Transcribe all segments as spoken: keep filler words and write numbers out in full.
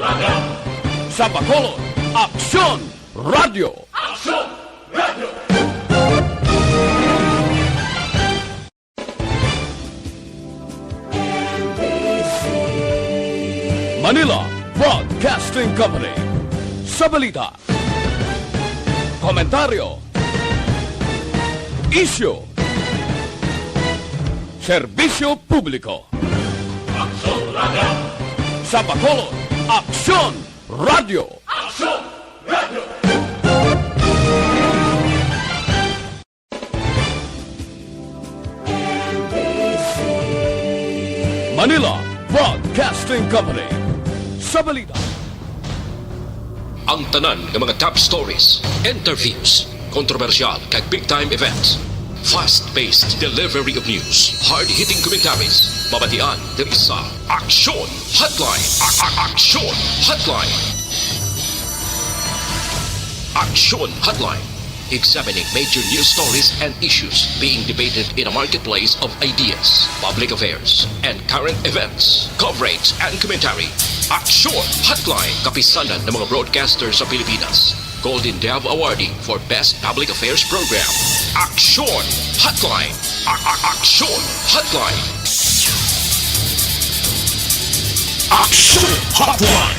Sa Bacolod, Aksyon Radio. Aksyon Radio. Manila Broadcasting Company. Sa balita, komentaryo, isyu, serbisyo publiko. Aksyon Radio. Sa Bacolod, Aksyon Radio. Aksyon Radio. Manila Broadcasting Company. Sa balita, ang tanan nga mga top stories, interviews, kontrobersyal kag big time events. Fast-paced delivery of news, hard-hitting commentaries. Mabatian diri sa Aksyon Hotline. A- a- Aksyon Hotline. Aksyon Hotline. Examining major news stories and issues being debated in a marketplace of ideas, public affairs, and current events. Coverage and commentary. Aksyon Hotline. Kapisanan ng mga broadcaster sa Pilipinas. Golden Dove Awardee for Best Public Affairs Program. Aksyon Hotline. A- a- Aksyon Hotline. Aksyon Hotline.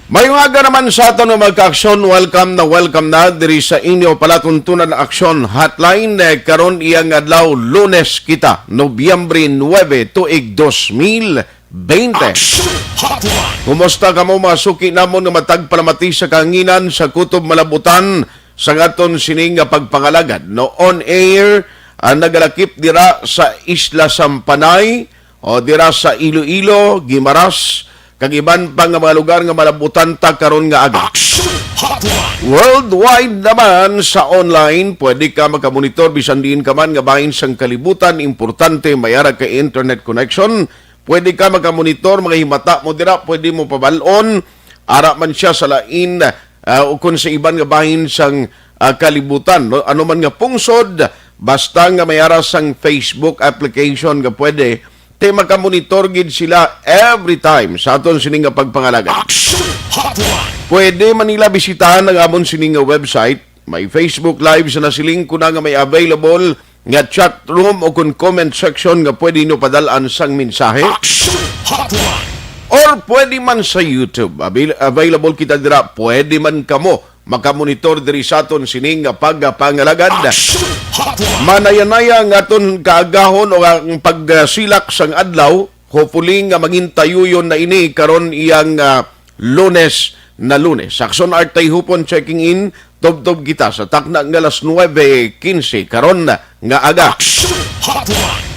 Mayong aga naman sa aton nga mga ka-aksyon. Welcome na welcome na diri sa inyo palatuntunan Aksyon Hotline. Eh, karon iyang adlaw, Lunes kita, Nobyembre nuebe, tuig dos mil bente. Aksyon Hotline. Kumusta kamo, mga suki namon nga matag palamati sa kahanginan sa kutob malabutan sa aton sini nga pagpangalagad? No, on air, ang nagalakip dira sa Isla Sampanay, o dira sa Iloilo, Guimaras, kag iban pa nga mga lugar nga malabutan ta karon nga aga. Aksyon Hotline. Worldwide naman sa online, pwede ka makamonitor bisan diin ka man nga bahin sang kalibutan. Importante, may ara ka internet connection. Pwede ka makamonitor, mga himata mo dira, pwede mo pabal-on. Ara man siya sa lain, ah, o kung sa iban nga bahin sang, ah, kalibutan, no? Ano man nga pungsod, basta nga may ara sang Facebook application nga pwede, te makamonitor gid sila every time sa aton sini nga pagpangalagad. Action Hotline. Pwede man nila bisitahan ang amon sini nga website. May Facebook Live sa nasiling ko na nga may available nga chat room o kun comment section nga pwede nyo padalaan sang mensahe. Action Hotline. Or pwede man sa YouTube. Avail- available kita dira. Pwede man kamo makamonitor diri sa aton sining nga pagpangalagad. Action Hotline. Manayanaya nga aton kaagahon o ang pagsilak sang adlaw. Hopefully nga mangintayuyon na ini karon iyang, ah, Lunes na Lunes. Action Art Tayhupon checking in. Tubtob kita sa takna nga alas nuebe quince karon nga aga. Action Hotline.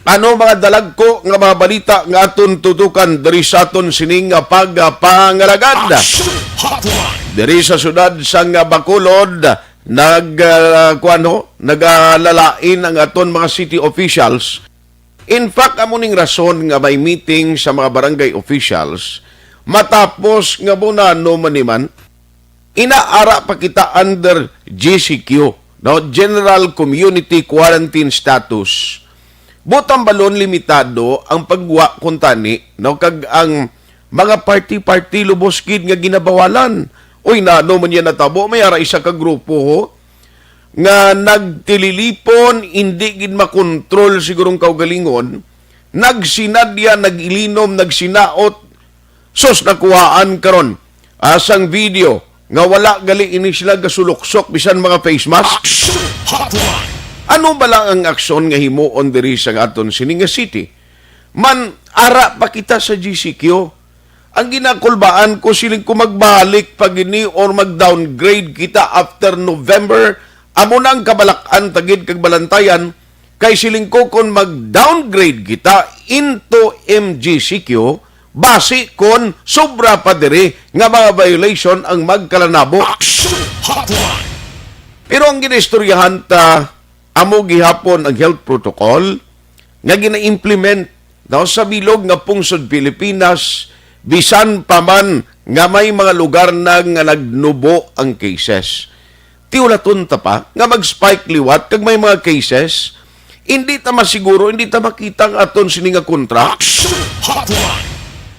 Ano mga dalagko nga mga balita nga aton tutukan diri sa aton sining nga pagpangalagad? Action Hotline. Diri sa siyudad sang Bacolod, nag, ah, kuwan ho, nagalalain ang aton mga city officials. In fact, amo ning rason nga may meeting sa mga barangay officials matapos nga bunano man ni man. Inaara pa kita under G C Q, no? General Community Quarantine Status. Buot hambalon limitado ang pagwa kuntani, no? Kag ang mga party-party lubos gid nga ginabawalan. Uy, nano man yan natabo? May ara isa ka grupo, ho, nga nagtililipon, hindi gid makontrol siguro ang kaugalingon, nagsinadya, nag-ilinom, nagsinaot, sus, nakuhaan karon, ah, sang video nga wala gali ini sila gasuluksok bisan mga face mask. Action Hotline. Ano ba lang ang aksyon nga himuon diri sa aton sini nga city? Man, ara pa kita sa G C Q. Ang ginakulbaan ko, siling ko magbalik pa gini or mag-downgrade kita after November. Amo na ang kabalak-an ta gid kag balantayan, kay siling ko kon mag-downgrade kita into M G C Q, basi kon sobra pa diri nga mga violation ang magkalanabo. Action Hotline. Pero ang ginaistoryahan ta, amo gihapon ang health protocol nga gina-implement, no, sa bilog nga pungsod Pilipinas, bisan pa man nga may mga lugar na nga nagnubo ang cases. Tiulaton ta pa nga mag-spike liwat kag may mga cases, hindi ta masiguro, hindi ta makita ang aton sini nga kontra. Action Hotline.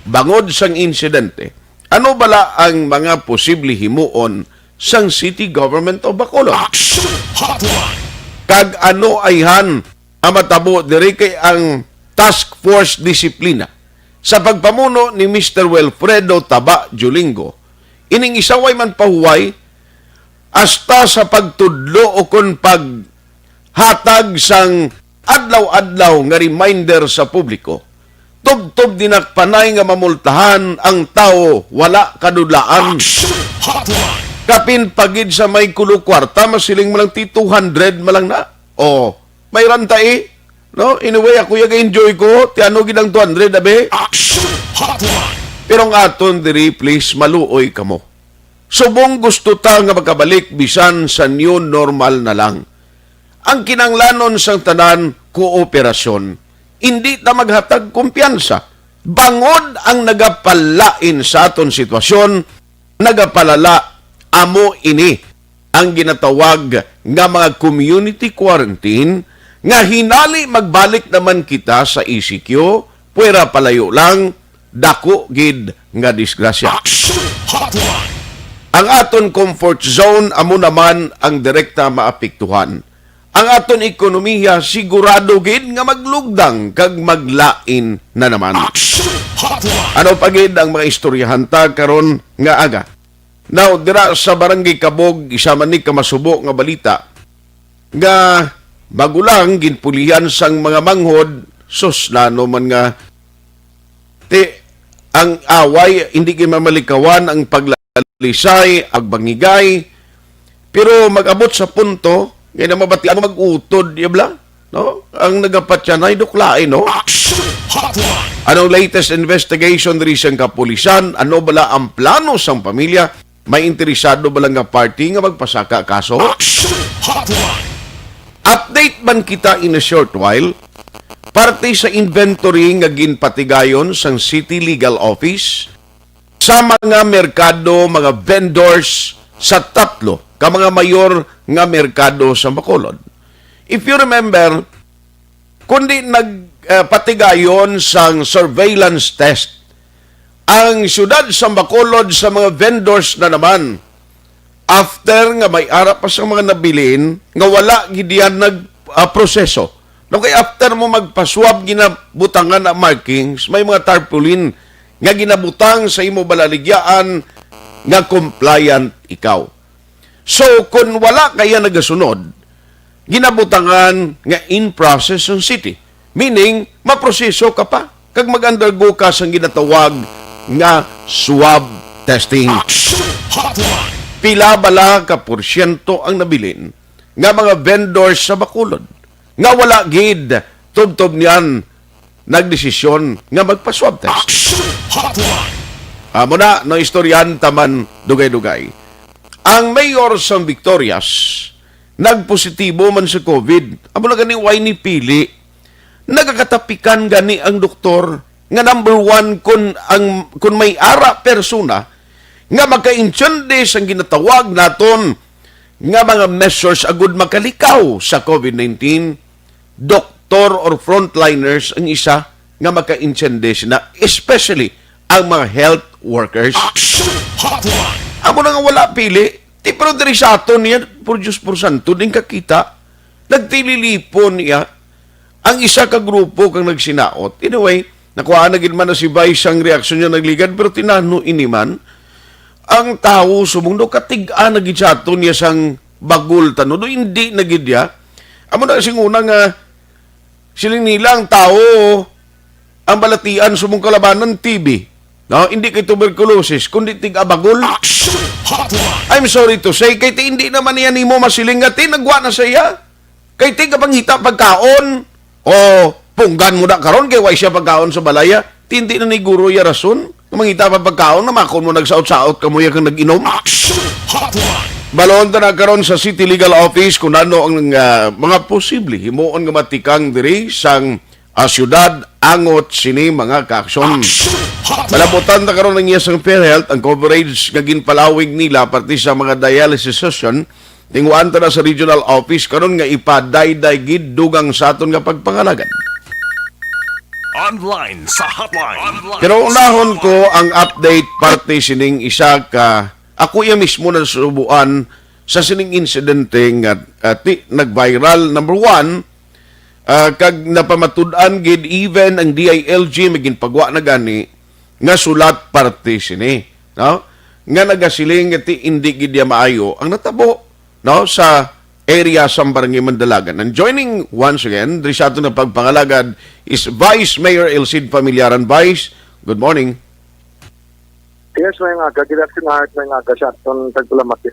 Bangod sang insidente, Ano bala ang mga posible himuon sang City Government of Bacolod? Action Hotline! Kag ano ayhan ang matabo diri kay ang Task Force Disiplina sa pagpamuno ni Mister Wilfredo Taba Julingo, ining isaway man pahuway hasta sa pagtudlo o kon paghatag sang adlaw-adlaw nga reminder sa publiko. Tubtob dinakpanay nga mamultahan ang tawo, wala kadudlaan. Action Hotline! Kapin pa gid sa may kulo kwarta, masiling mo lang ti two hundred man lang na. O, may ranta eh. No? Anyway, ako yung enjoy ko. Ti ano gid ang two hundred, abi? Action Hotline! Pero ang aton diri, please, maluoy kamo. Subong gusto ta nga makabalik bisan sa new normal na lang. Ang kinahanglanon sang tanan, kooperasyon. Indi ta maghatag kumpiyansa. Bangod ang nagapalain sa aton sitwasyon, nagapalala, amo ini ang ginatawag nga mga community quarantine, nga hinali magbalik naman kita sa E C Q, pwera palayo lang, dako gid nga disgrasya. Action Hotline! Ang aton comfort zone amo naman ang direkta maapektuhan. Ang aton ekonomiya sigurado gid nga maglugdang kag maglain na naman. Action Hotline! Ano pa gid ang mga istoryahan ta karon nga aga? Now, dira sa Barangay Kabog, isa man ni ka masubo nga balita nga magulang ginpulihan sang mga manghod, sus, nano man nga ti ang away, hindi gid mamalikawan ang paglalisay, ang bangigay, pero mag-abot sa punto nga na mabatian mo mag-utod, yabla, no? Ang nagapatyanay, duklain, no? Action Hotline! Anong latest investigation diri sa kapulisan? Ano bala ang plano sang pamilya? May interesado bala nga party nga magpasaka kaso? Action Hotline! Update man kita in a short while. Parte sa inventory nga ginpatigayon sang City Legal Office sa mga merkado, mga vendors sa tatlo ka mga mayor nga merkado sa Bacolod. If you remember, kundi nag, eh, patigayon sang surveillance test ang siyudad sa Bacolod sa mga vendors na naman, after nga may ara pa sa mga nabilin nga wala gid yan nag, ah, proseso. No, kay after mo magpaswab, ginabutangan na markings, may mga tarpaulin nga ginabutang sa imo balaligyaan nga compliant ikaw. So, kung wala kaya nagasunod, ginabutangan nga in process ang city. Meaning, maproseso ka pa kag mag-undergo ka sang ginatawag nga swab testing. Action Hotline! Pila bala ka porsyento ang nabilin nga mga vendors sa Bacolod nga wala gid tubtob niyan nagdesisyon nga magpa-swab test? Action Hotline! Amo na, no, istoryahan ta man dugay-dugay. Ang mayor sang Victorias nagpositibo man sa COVID. Amo na gani, way ni pili. Nagakatapikan gani ang doktor nga number one kun ang, kun may ara persona nga makaintindi sang ginatawag naton nga mga measures agud makalikaw sa COVID nineteen, doktor or frontliners ang isa nga makaintindi sina, especially ang mga health workers. Action Hotline! Amo na nga wala pili. Ti, pero diri sa aton niya, por Diyos, por santo, din kakita, nagtililipon niya ang isa ka grupo kang nagsinaot. Anyway, nakuha na gid man na si Vice ang reaksyon niya nagligad, pero tinano ini man, ang tawo subong daw katig-a na gid sa aton niya sang bagol tano, do hindi na gid ya. Amo na sing una nga siling nila ang tawo ang balatian subong kalabanan T B. No, hindi kay tuberculosis, kundi tig-abagol. Action Hotline! I'm sorry to say, kay ti hindi naman niya nimo masiling nga ti nagwa na siya. Kay ti kapangita pagkaon, o punggan mo na karon kay wa siya pagkaon sa balaya. Ti hindi na ni guro ya rason. Mangita pa pagkaon, namakon mo nagsaot-saot ka mo ya kang nag-inom. Action Hotline! Balon ta na karon sa City Legal Office kung ano ang, ah, mga posible himuon nga matikang diri sang, ah, syudad angot sini mga kaaksyon. Action Hotline! Malabutan ta karon ang iya sang PhilHealth, ang coverage nga ginpalawig nila parte sa mga dialysis session. Tinguhaan ta na sa regional office karon nga ipadayday gid dugang sa aton nga pagpangalagad. Online sa hotline. Online Pero sa unahon ko hotline. Ang update parte sining isa ka, ako iya mismo nasubuan sa sining insidente nga, ah, ti, nag-viral. Number one, ah, kag napamatud-an gid, even ang D I L G may ginpagwa na gani nga sulat parte sini, no? Nga nagasiling nga ti indi gid iya maayo ang natabo, no, sa area sa Barangay Mandalagan. And joining once again diri sa aton nga pagpangalagad is Vice Mayor Elcid Familiaran. Vice, good morning. Yes, may nga aga. Good afternoon, may nga aga sa aton tagpalamati.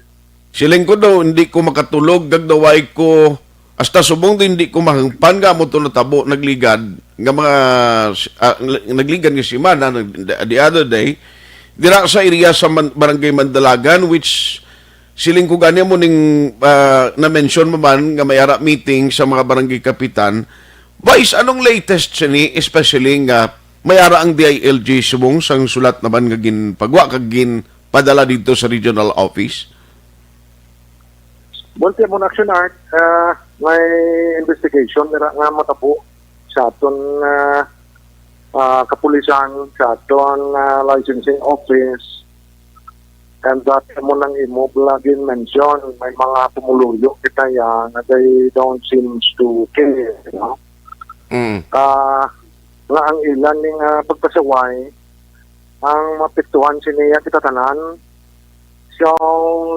Siling ko daw, hindi ko makatulog, kag daw way ko, hasta subong din hindi ko mahangpan nga mo to natabo, nagligad, nga mga, ah, nagligad nga semana, nag-, the other day, dira sa area sa Man-, Barangay Mandalagan, which siling ko gani mo ning, ah, na-mention mo man nga may ara meeting sa mga barangay kapitan. Vice, anong latest sini, especially nga may ara ang D I L G subong sang sulat naman nga ginpagwa kag ginpadala dito sa regional office? Bunti mo na Action Art, ah, may investigation nira nga matabo sa aton, ah, ah, kapulisan, sa aton, ah, licensing office. And that mo nang imo lagi mention, may mga pumuluyo kita ya nga they don't seem to care, no? Mm. Ah, nga ang ilan ning, ah, pagpasaway ang mapiktuhan siniya kita tanan. So,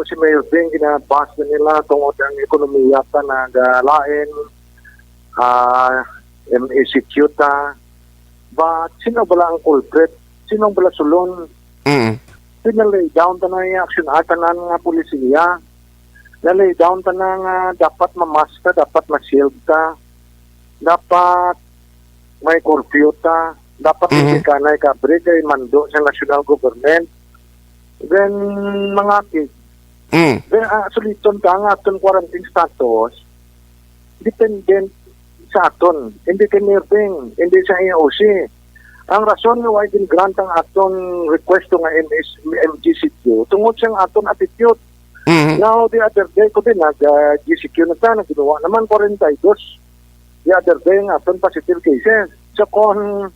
si Mayor Bing, gina-bash na nila tungod ang ekonomiya ta nagalain, ah, M E C Q ta. But sino bala ang culprit? Sino ang bala sulon? Mm. Pinalay down ta na yung action art tanan nga polisiya. Nalay down ta na nga dapat mamask ta, dapat ma-shield ta. Dapat may curfew ta. Dapat Mhm. hindi ka na ikabre kay mando sa national government. Then, mga kid, Mm. then, ah, suliton ta nga aton quarantine status, dependent sa aton, hindi kay Mayor Bing, hindi sa A O C. Ang rason nga why din grant ang aton request to nga M S, M G C Q, tungod sa aton attitude. Mm. Now, the other day ko din, nag-G C Q na ta, nagginuwa naman forty-two the other day nga aton positive cases. So, kung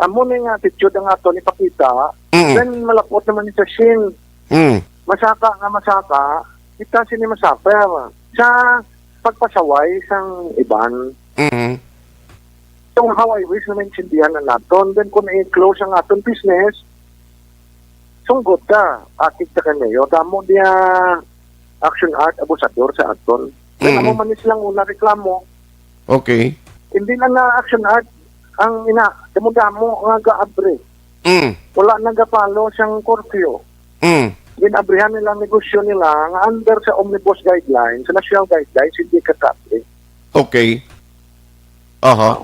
amo ni nga attitude ang aton ipakita, Mm. then malapot naman ni sa Shin. Mm. Masaka nga masaka, kita sini masuffer. Sa pagpasaway sang iban. Mm. So, how I wish na maintindihan na naton. Then, kung i-close ang aton business, sunggot ta, akig ta kay Mayor. Damo niya action art abusador sa aton. Then, Mm. amo man ni silang una reklamo. Okay. Hindi lang na action art ang ina, damo-damo nga gaabre. Mm. Wala nagapalo siyang curfew. Mm. Ginabrihan nila ang negosyo nila nga under sa omnibus guidelines, sa national guidelines, hindi ka kape. Okay. Aha.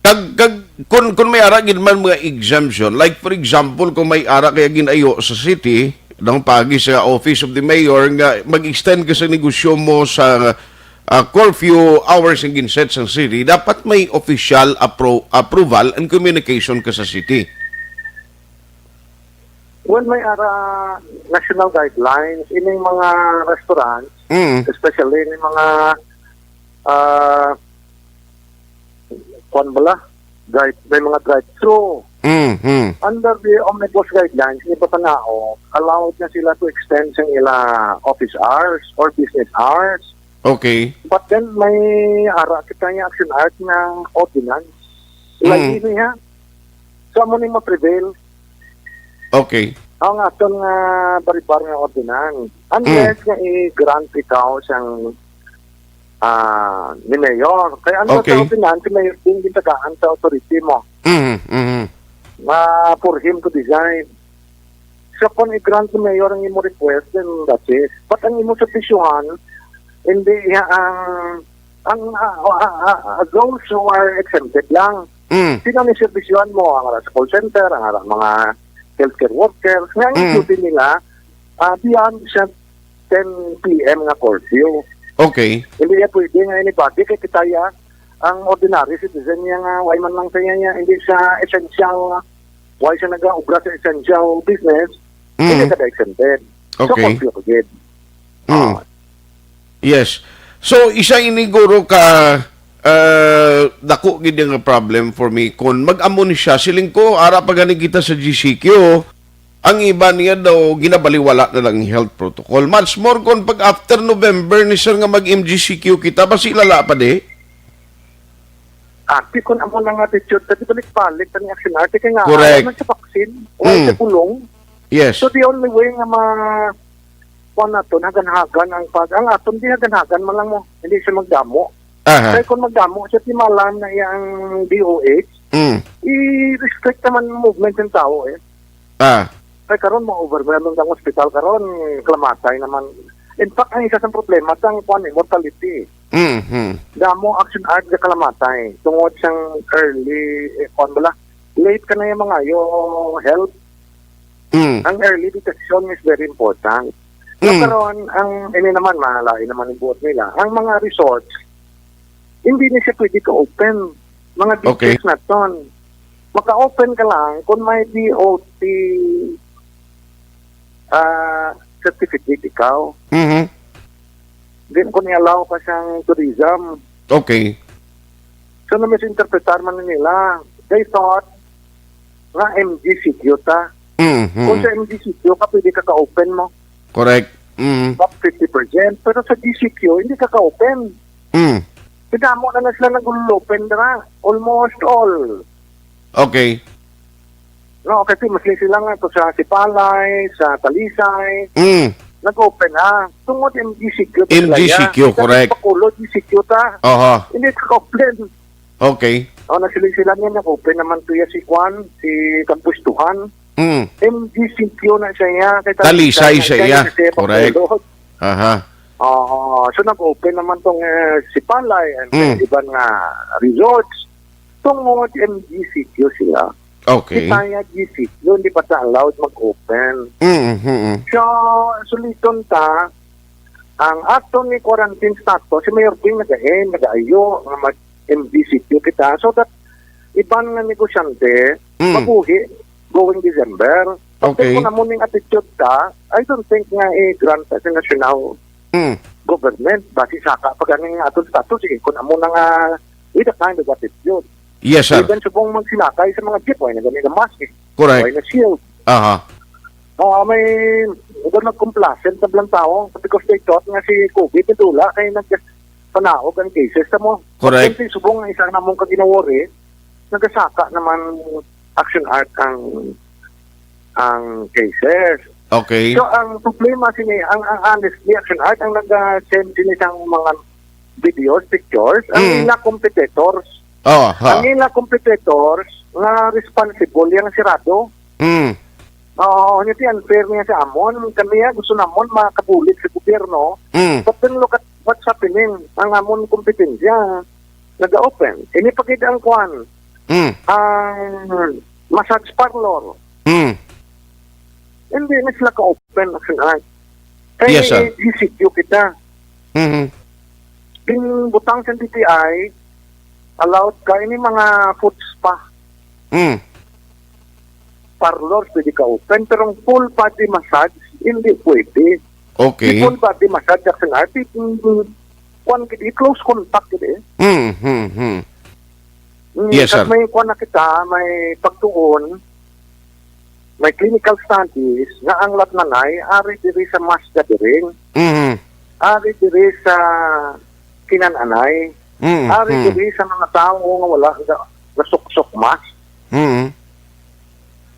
Kag, kag kun, kun may ara gid man mga exemption, like for example, kung may ara kaya ginayo sa city, nang pagi sa Office of the Mayor nga mag-extend ka sa negosyo mo sa, ah, curfew hours ang ginset sa city, dapat may official appro-, approval and communication ka sa city. Well, may ara national guidelines, ining mga restaurants, Mm. especially ining mga, ah, kwan bala, drive, may mga drive-thru. Mm, mm. Under the omnibus guidelines, ni Batanao, allowed na sila to extend sa ila office hours or business hours. Okay. But then, may ara kita nga action art nga ordinance. Mm. Lagi niya. So, amo ni ma-prevail Okay. ang aton nga baribar nga ordinance. Unless nga i-grant ikaw sang, ah, ni Mayor. Kaya ano Okay. Sa ordinance, si Mayor din gitagaan sa authority mo Mm, mm. nga for him to design. So, kung i-grant ni Mayor ang imo request, then that's it. But ang imo serbisyuhan, hindi iya ang, ang, ah, ah, ah, ah, those who are exempted lang. Mm. Sino ni serbisyuhan mo? Ang ara sa call center, ang ara mga healthcare workers. Nga ang Mm. duty nila, ah, beyond sa ten P M nga curfew. Okay. Hindi niya pwede nga anybody kay kita ya ang ordinary citizen niya nga way man lang sa iya, hindi siya essential, way siya nag-aobra sa essential business, Mm. hindi ka exempted. So, Okay. curfew ka gid. Mm. Yes. So, isa ini guro ka, uh, dako gid nga problem for me. Kung mag-amo ni siya, siling ko, ara pa gani kita sa G C Q, ang iba niya daw ginabaliwala na lang ang health protocol. Much more kung pag after November ni sir nga mag-M G C Q kita, basi lala pa di? Ati, kung amo na nga attitude, sa balik-balik, sa action arte, kaya nga, Correct. Wala man sa vaccine, wala Mm. sa pulong. Yes. So, the only way nga ma-, kuwan nato, hagan-hagan ang pag-, ang aton, di hagan-hagan man lang mo, hindi siya magdamo. Aha. Kaya kung magdamo siya, timalan na iyang D O H, Mm. i-restrict naman ang movement ng tao eh. Ah. Kay karon, ma-overwhelming ang ospital karon, kalamatay naman. In fact, ang isa sa problema, sang kuwan eh, mortality. Mhm. Damo action art nga kalamatay tungod sang early, eh, kuwan bala, late ka na yung mga yo help. Mm. Ang early detection is very important. So, Mm. karon, ang, ini naman, malain naman yung buot nila. Ang mga resorts, hindi na siya pwede ka-open. Mga Okay. beaches na ton. Maka-open ka lang kung may D O T, ah, certificate ikaw. Mhm. Di ko ni-allow ka siyang tourism. Okay. So, na-misinterpretar man nila. They thought nga M G C Q ta. Mhm. Kung sa M G C Q ka, pwede ka ka-open mo. Correct. Mhm. Up fifty percent. Pero sa G C Q, hindi ka ka-open. Mm. Kadamo na na sila nag-open dira. Almost all. Okay. No, kasi mas sila nga to sa Sipalay, sa Talisay. Mm. Nag-open na. Tungod M G C Q ta sila, M G C Q, ya. Kita correct. Bacolod, G C Q ta. Aha. Hindi ka open. Okay. O, nagsiling sila niya, nag-open naman to ya si Kwan, si Kampustuhan. Mm. M G C Q na siya, ya. Kay Talisay Talisay na siya, siya, ya. Kasi Correct. Bacolod. Aha. Oo. So, nag-open naman tong, eh, Sipalay and Mm. iban nga resorts. Tungod M G C Q sila. Okay. Kita ya G C Q, hindi pa ta allowed mag-open. Mm, mm, mm. So, suliton ta, ang ato ni quarantine status, si Mayor Ping nag-, eh, nag-ayo nga mag-M G C Q kita. So that, iban nga negosyante, Mm. mabuhi going December. Pag Okay. kung amo ning attitude ta, I don't think nga i-grant sa national Mm. government. Basi saka pa ganing aton status, eh. Kung amo na nga, with the kind of attitude. Yes, sir. Even subong magsinakay sa mga jeep, wala na gani na mask, eh. Correct. Wala na shield. Aha. Ah, may, ito nagkomplasen sa blang tao because they thought nga si COVID nagdula kay nagpanaog ang cases sa mo. Correct. Kasi subong ang isa namong kaginawari, nagasaka naman action art ang, ang cases. Okay. So, ang problema sini, ang, ang honestly, action art, ang nag-send sini sang mga videos, pictures, ang Mm. ila competitors. Oh, ha. Ang ila competitors nga responsible yang sirado. Mm. Oo, hindi unfair niya sa amon. Kami, ah, gusto namon makabulig sa gobyerno. Mm. But then look at what's happening. Ang amon kompetensya, nag-open. Ini pa gid ang kwan. Mm. Ang massage parlor. Mm. Hindi na sila ka-open, action art. Kay Yes, sir. G C Q kita. Mhm. Ginbutang sa D T I, allowed ka, ini mga foot spa. Mm. Parlor, pwede ka open, pero ang full body massage, hindi pwede. Okay. Di full body massage, action art, mm, kwan, gid, close contact, gid, eh. Mm, mm, mm. Mm, Yes, kag sir. may kwan na kita, may pagtuon, may clinical studies nga ang latnanay ari diri sa mass gathering, Mhm. ari diri sa kinananay, Mhm. ari diri sa mga tawo nga wala nga nasuksok mask, Mhm.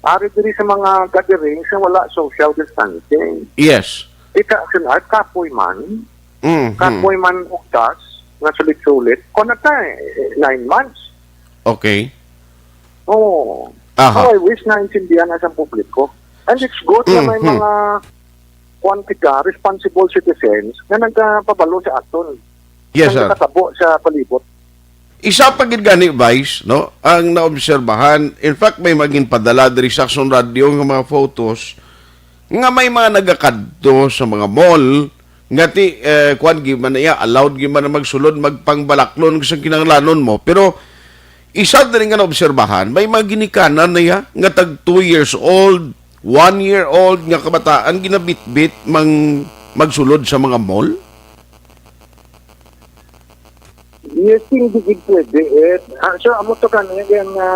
ari diri sa mga gatherings nga wala social distancing. Yes. Ika, sin-, ay, kapoy man, Mhm. kapoy man ugtas nga sulit-sulit. Kung na ta, eh, nine months. Okay. Oo. Aha. So, I wish na intindihan na sa publiko. And it's good na may Mhm. mga, kuwan kita, responsible citizens nga nagpabalo sa aton. Yes, Ang sir. nakatabo sa palibot. Isa pa gid gani, Vice, no? Ang naobserbahan, in fact, may maging padala diri sa Aksyon Radio nga mga photos nga may mga nagakadto sa mga mall, nga ti, eh, kuwan, gi man na iya, allowed gi man na magsulod, magpangbalaklon sa kinahanglanon mo. Pero isa diri nga naobserbahan, may mga ginikanan na iya nga tag two years old, one year old nga kabataan ginabitbit mang magsulod sa mga mall. Yes, hindi gid pwede, eh. Ah, sir, amo to kanina yan nga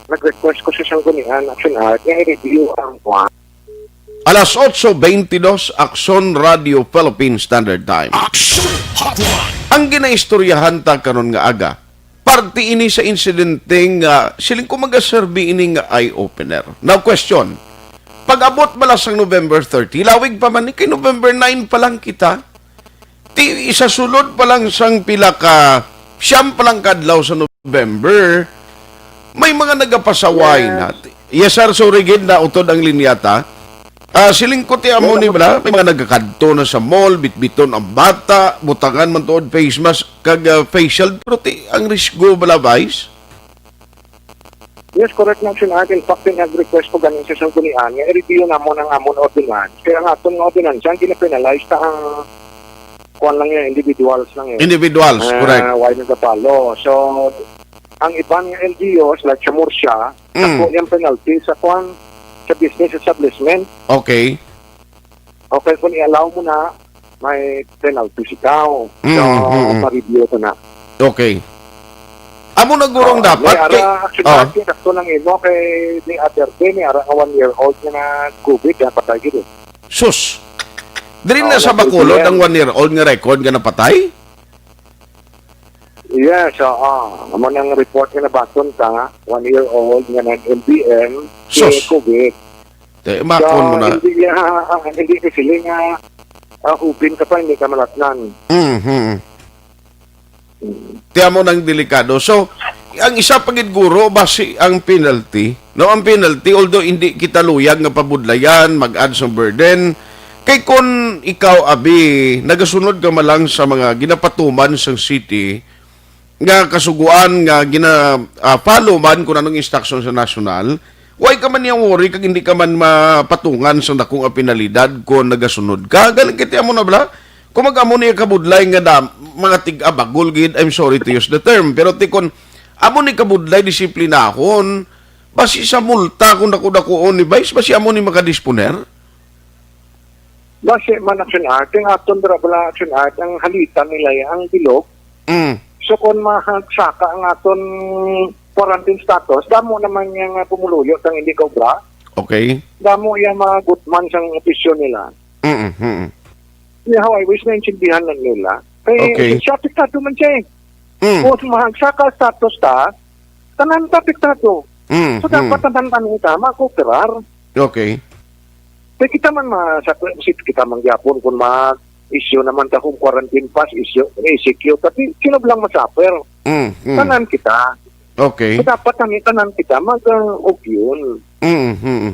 nag-request ko sa Sanggunian, Action Art, nga i-review ang kwan. Alas otso bentidós, Aksyon Radio Philippine Standard Time. Action Hotline. Ang ginaistoryahan ta karon nga aga, parte ini sa insidente nga siling ko magaserbi ini nga eye-opener. Now, question, pag-abot bala sang November thirty, lawig pa man ni, kay November nine pa lang kita. Ti, isa sulod pa lang sang pila ka, siyam pa lang ka adlaw sa November, may mga nagapasaway Yes. na. Yes, sir, sorry gid, nautod ang linya ta. Ah, siling ko ti amo ni bala, may mga nagakadto na sa mall, bitbiton ang bata, butangan man tuod face mask, kag, ah, face shield, pero ti, ang risgo bala, Vice? Yes, correct na, Action Art. In fact, nag-request ko ganin sa Sanggunian nga i-review namon ang amon ordinance. Kaya ang aton nga ordinance, ang gina-penalize ta ang kuwan lang yan, individuals lang yan. Individuals, Ah, correct. Why nagapalo? So, ang iban nga L G Us, like sa Murcia, Mm. ako yung penalty sa kuwan, sa business establishment. Okay. Okay, kung i-allow mo na, may penalty si tao. Mm, So, mm, mm. ma-review ko na. Okay. Amo na gurong Oo, dapat may kay ara, actually, Oh. sakto lang imo kay the other day, may ara nga one year old nga na-COVID, na patay gid eh. Sus. Diri na Oo, sa Bacolod ang one year old nga record nga napatay? Yes, oo. Amo nang report nga nabaton ta, one year old nga nag-M D M, Sus. COVID. Te, makon So, mo na. hindi niya, ah, hindi ko sila nga, ah, hubin ka pa, hindi ka malatnan. Mhm. Mm. Ti amo nang delikado. So, ang isa pa gid guro, basi ang penalty, no, ang penalty, although hindi kita luyag nga pabudlayan, mag-add sa burden, kay kun ikaw, abi, nagasunod ka man lang sa mga ginapatuman sang city, nga kasuguan nga gina, ah, follow man kung anong instruction sa national, why ka man niya worry kag hindi ka man mapatungan sa dako nga penalidad kung nagasunod ka? Galing kiti amo na bala? Kung mag-amo niya kabudlay nga dam, mga tig-abagol gid, I'm sorry to use the term, pero ti kon amo ni kabudlay disiplinahon, basi sa multa kung dako-dakoon ni Vice, basi amo ni makadisponer? Base man Action Art, ang aton dira bala Action Art, ang halitan nila ay ang bilog. Mm. So kung mahagsaka ang aton quarantine status, damo naman yung, ah, pumuluyo sang hindi kaubra. Okay. Damo yung mga gutman sang opisyo nila. Mm, mm. Yeah, how I wish naintindihan na nila. Kay Okay. siya apektado man siya eh. Mm. Kung mahagsaka status ta, tanan ta apektado. Mm, So, dapat mm. tanan-tanan kita makooperar. Okay. Kaya kita man ma-, sa, si-, kita man gyapon kung mag-issue naman ta home quarantine pass, issue, E C Q, tapi sino lang masuffer? Mm, mm. Tanan kita. Okay. So, dapat tanan, tanan kita mag, uh, ugyon. Mm, mm.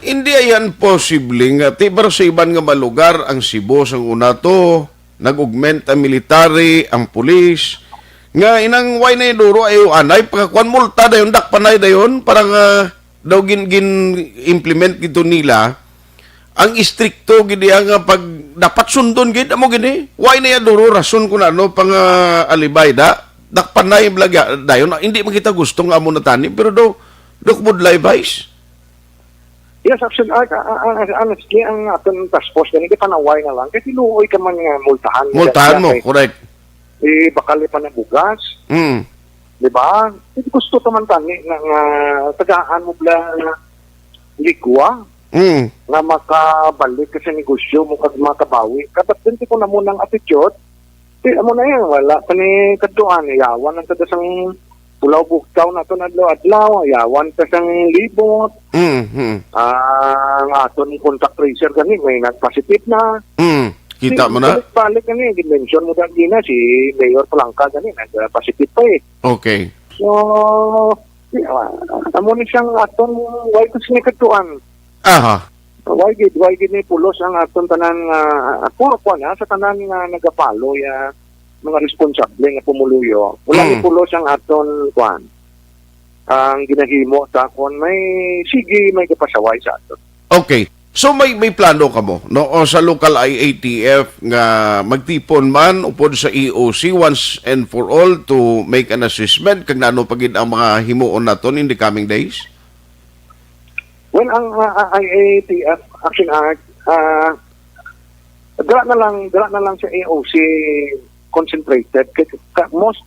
Hindi ayan posible nga, ti, pero sa iban nga mga lugar, ang Cebu, sang una to, nag-augment ang military, ang pulis, nga inang way na iduro ay anay, pagkakuan multa dayon, dakpanay dayon, para nga daw gin, gin-implement gito nila, ang istrikto gid iya nga pag dapat sundon gid, amo gini. Way na iya duro rason kung ano, pang, ah, alibay da, dakpanay, blaga, dayon, hindi man kita gusto nga amo na tani, pero daw, daw budlay, Vice. Yes, Action Art, ah, ah, ah, honestly, ang aton task force, ganito, panaway na lang. Kasi luoy ka man nga multahan. Multahan mo, Kaya, correct. Eh, bakal pa na bugas. Mm. Di ba? Hindi gusto ka man tani nga, nga tagaan mo bala nga ligwa Mm. nga makabalik ka sa negosyo mo kag makabawi. Kabat din ko na mo ng attitude, Di, amo na yan. Wala pa ni kadtuan. Yawan ang kada sang Pulaw Bugtaw na to na adlaw-adlaw. Yawan ka sang libot. Mm, mm. Ah, ang aton contact tracer gani, may nag-positive na. Mm, kita Di, mo na? Balik-balik gani, dimension mo gani na, si Mayor Palangka gani, nag-positive pa eh. Okay. So, di, ah, amo ni siyang aton, why ko sinikadtuan? Aha. Why gid, why gid ni pulos ang aton tanan nga, ah, puro ko na sa tanan nga nagapalo ya mga responsable nga pumuluyo. Wala ni Mm. pulos ang aton, kwan, ang ginahimo ta kon may sige, may kapasaway sa aton. Okay. So may, may plano kamo, no? O sa local I A T F nga magtipon man upod sa E O C once and for all to make an assessment kag nano pa gid ang mga himuon naton in the coming days? Well, ang, ah, ah, I A T F Action Art, ah, dala na lang, dala na lang sa E O C concentrated. Kay ka-, most,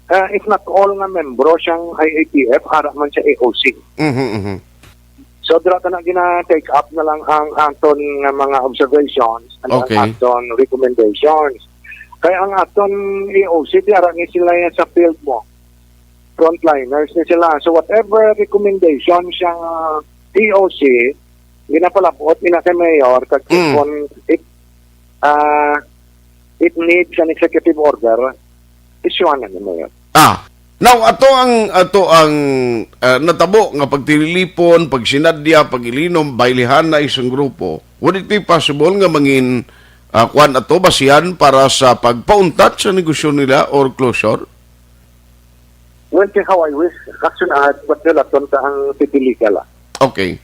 ah, if not all nga membro sang I A T F, ara man sa A O C. Mhm, mhm. So, dira ta na gina-take up na lang ang aton nga mga observations and Okay. ang aton recommendations. Kay ang aton A O C, di ara ni sila yan sa field mo. Frontliners ni sila. So, whatever recommendation sang, ah, A O C, ginapalabot ina kay Mayor, kag Mm. kung it, ah, it needs an executive order, isyuhan na ni Mayor. Ah, now, ato ang, ato ang, ah, natabo nga pagtililipon, pagsinadya, pag-ilinom, baylihana isang grupo. Would it be possible nga mangin, ah, kuwan ato, basihan para sa pagpauntat sa negosyo nila or closure? Well, see how I wish. Action ahead, but nila, tonta ang city legal, ah. Okay.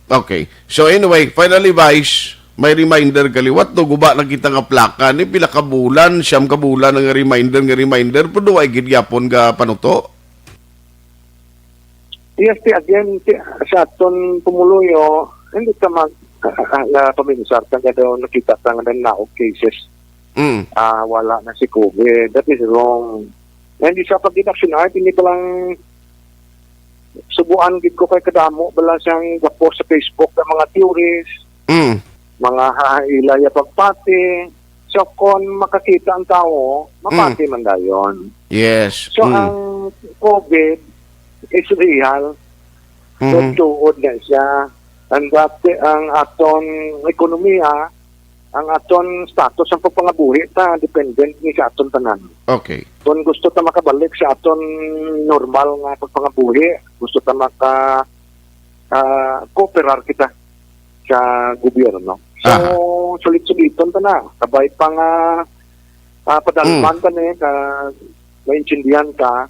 Okay. So anyway, finally, Vice, may reminder ka liwat, no? Guba na kita nga plaka. Ni pila ka bulan, siyam ka bulan nga reminder, nga reminder, pero ay gid gyapon ka panuto? Yes, ti, again, ti, sa aton pumuluyo, hindi ta mag, ah, ah, nga paminsar ta nga daw nakita ta nga naog cases. Mm. Ah, wala na si COVID. That is wrong. And isa pa gid, Action Art, hindi pa lang subuan gid ko kay kadamo bala siyang gapo sa Facebook ng mga theories, Mm. mga hahailaya pagpati. So, kung makakita ang tao, mapati Mm. man dayon. Yes. So, Mm. ang COVID is real. Mhm. Tuod na siya. Ang dati, ang aton ekonomiya, ang aton status, ang pagpangabuhi ta, dependent ni sa aton tanan. Okay. Kung gusto ta makabalik sa aton normal nga pagpangabuhi, gusto ta maka, ah, kooperar kita sa gobyerno. So, Aha. sulit-suliton ta na. Kabay pa nga, ah, padalman Mm. ta ni, ka, maintindihan ka,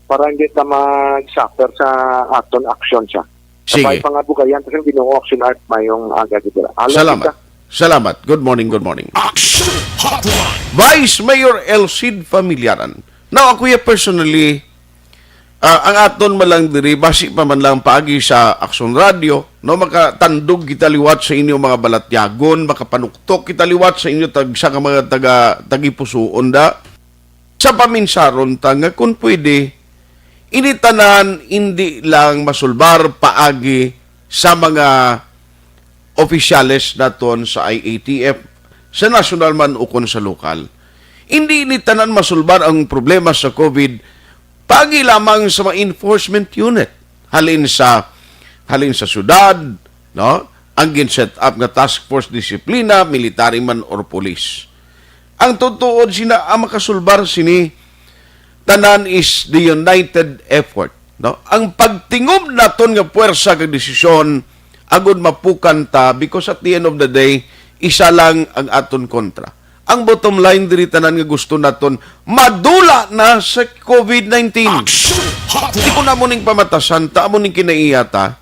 para hindi ta mag-suffer sa aton action siya. Sige. Kabay pa nga bugayan ta sa Ginoo, Action Art, mayong aga, di ba? Alam Salamat. kita. Salamat. Good morning, good morning. Action Hotline. Vice Mayor El Cid Familiaran. Now, ako ya personally, ah, ang aton man lang diri, basi pa man lang paagi sa Action Radio, no, makatandog kita liwat sa inyo mga balatyagon, makapanuktok kita liwat sa inyo tagsa ka mga taga, tagipusuon da. Sa paminsaron ta nga kung pwede, ini tanan hindi lang masulbar paagi sa mga opisyales naton sa I A T F, sa nasyonal man ukon sa lokal. Hindi ini tanan masulbar ang problema sa COVID paagi lamang sa mga enforcement unit. Halin sa, halin sa syudad, no? Ang gin-set up nga task force disiplina, military man or police. Ang tutuod sina ang makasulbar sini tanan is the united effort, no? Ang pagtingob naton nga puwersa kag desisyon agud mapukan ta, because at the end of the day, isa lang ang aton kontra. Ang bottom line diri tanan nga gusto naton madula na sa COVID nineteen. Action Hotline. Di ko na mo ning pamatasan, ta amo ning kinaiya ta,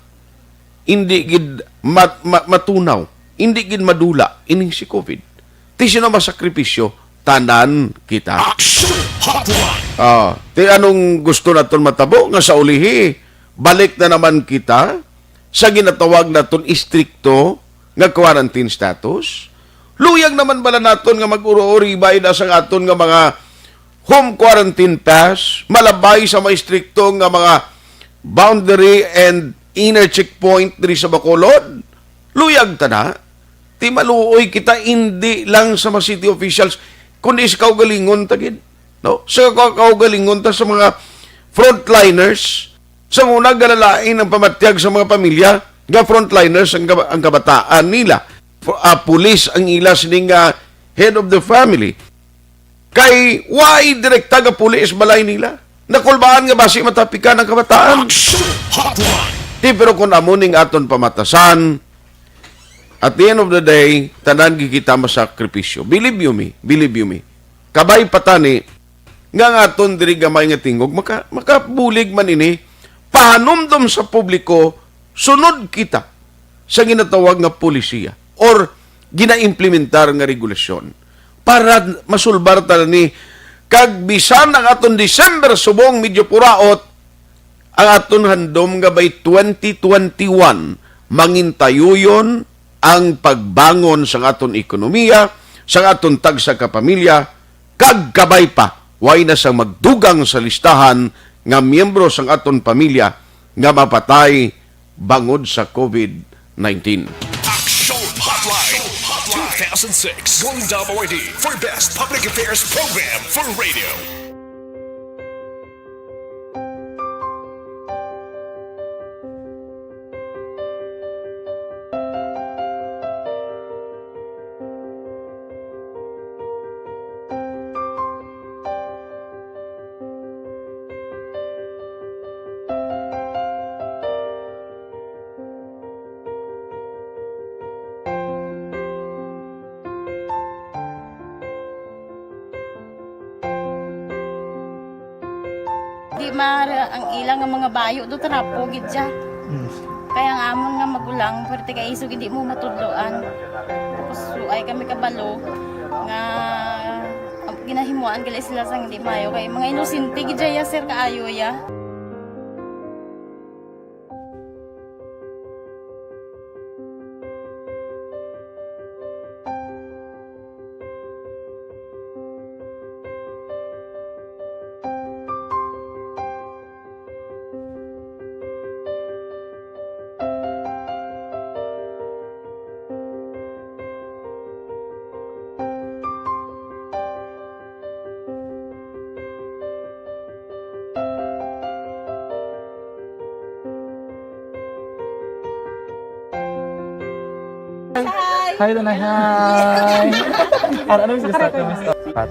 hindi gid mat-, ma-, matunaw, hindi gid madula ining si COVID. Ti sino masakripisyo? Tanan kita. Action Hotline. Ah, ti anong gusto naton matabo nga sa ulihi, balik na naman kita sa ginatawag naton istrikto nga quarantine status? Luyag naman bala naton nga mag-uro-uri bahin sa aton nga mga home quarantine pass, malabay sa mga istrikto nga mga boundary and inner checkpoint diri sa Bacolod? Luyag ta na. Ti maluoy kita, hindi lang sa mga city officials, kundi sa kaugalingon ta gid, no? Sa ka-, kaugalingon ta sa mga frontliners. Sa una, galalain ang pamatyag sa mga pamilya nga frontliners ang kaba-, ang kabataan nila. Pu-, ah, pulis ang ila sining, ah, head of the family. Kay why direkta nga pulis balay nila? Nakulbaan nga basi matapikan ang kabataan. Action Hotline. Ti, pero kung amo ning aton pamatasan, at the end of the day, tanan gid kita masakripisyo. Believe you me, believe you me. Kabay pa tani nga ang aton diri gamay nga tingog, maka-, makabulig man ini, pahanumdom sa publiko, sunod kita sa ginatawag nga polisiya or ginaimplementar nga regulasyon para masulbar ta ni, kag bisan ang aton December subong medyo puraot, ang aton handom nga by twenty twenty-one, mangintayuyon ang pagbangon sang aton ekonomiya, sang aton tagsa ka pamilya, Kag kabay pa, way na sang magdugang sa listahan nga miyembro sang aton pamilya nga mapatay bangod sa covid nineteen. Action Hotline two thousand six Golden Dome Awardee for Best Public Affairs Program for Radio. Di ma-, ang ila nga mga bayo do trapo gid siya. Mm. Kaya ang amon nga magulang, pwerte kay isog hindi mo matudloan. Tapos suay kami kabalo nga ginahimuan gali sila sang hindi maayo kay mga inosente gid siya, sir, kaayo ya. Hi. Hi, Tanay. Hi. Ano, ano yung start? Ano yung start?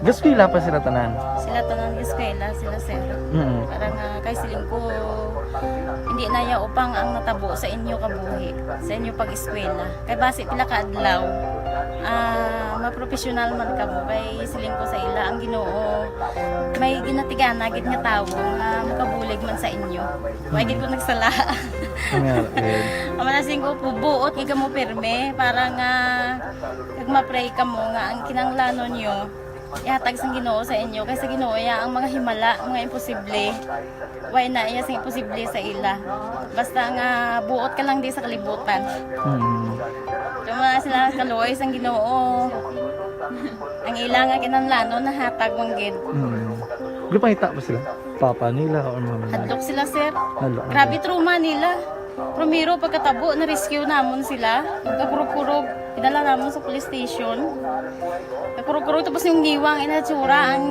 Gaeskwela pa sila tanan? Sila tanan gaeskwela, sila sir. Mm. Parang, ah, kay siling ko, hindi na ya upang ang natabo sa inyo kabuhi, sa inyo pag-eskwela. Kay basi pila ka adlaw, ah, mapropesyonal man kamo. Kay siling ko sa ila, ang Ginoo may ginatigana gid nga tawo nga makabulig man sa inyo. Wa gid ko nagsala. Amen. Ang mga siling ko, buot gid kamo pirme para nga kag ma-pray kamo nga ang kinahanglanon nyo ihatag sang Ginoo sa inyo, kay sa Ginoo iya ang mga himala, mga imposible. Way na iya sing imposible sa ila. Basta nga buot ka lang di sa kalibutan. Mm. Kamo na sila kaluoy sang Ginoo. Ang ila nga kinahanglanon nahatag man gid. Mm. Gipangita ba sila? Papa nila or mama nila? Hadlok sila, sir. Hadlok. Grabe trauma nila. Primero, pagkatabo, na-rescue namon sila. Nagkakurog-kurog, idala namon sa police station. Nagkurog-kurog, tapos yung niwang inatsura, ang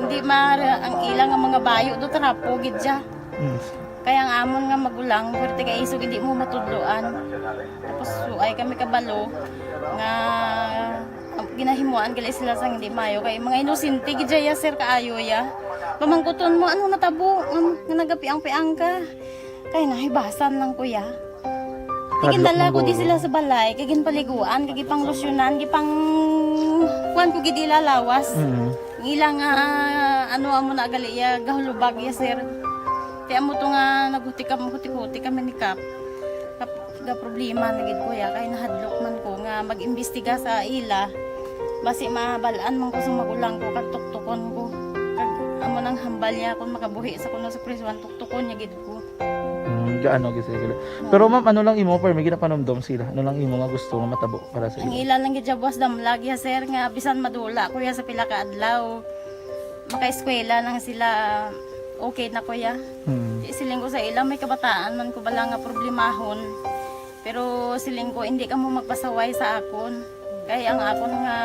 di ma-, ang ilang ang mga bayo do, trapo gid siya. Mm. Kaya ang amon nga magulang, pwerte kay isog, hindi mo matudloan. Tapos, suay kami kabalo nga ginahimuan gali sila sang hindi maayo. Kay mga inosente gid siya, sir, kaayo ya. Pamangkuton mo, ano natabo? Nga, nga nagapiang-piang ka? Kay nahibasan lang ko ya. Kay ginadala ko di sila sa balay, kay ginpaliguan, kay gipanglosyunan, gipang-, kuwan ko gid ila lawas. Mm. Ang ila nga, ano, amo na gali ya, gahulubag ya, sir. Ti amo to nga naghuti kam-, huti-huti kami ni Kap. Kap-, ga problema na gid ko ya, kay nahadlok man ko nga mag-imbestiga sa ila. Basi mabal-an man ko sa magulang ko, kag tuktukon ko. Kag amo nang hambal niya, kung makabuhi sa kuno sa prisuan, tuktukon niya gid ko. Mm, gaano gid sila? Oo. Pero ma'am, ano lang imo, pero may ginapanumdom sila? Ano lang imo nga gusto nga matabo para sa ila? Ang ila lang gid siya, buwas damlag ya, sir, nga bisan madula ko ya sa pila ka adlaw, makaeskwela lang sila, okay na ko ya. Hmm. Siling ko sa ila, may kabataan man ko bala nga problemahon. Pero siling ko, hindi kamo magpasaway sa akon. Kay ang akon nga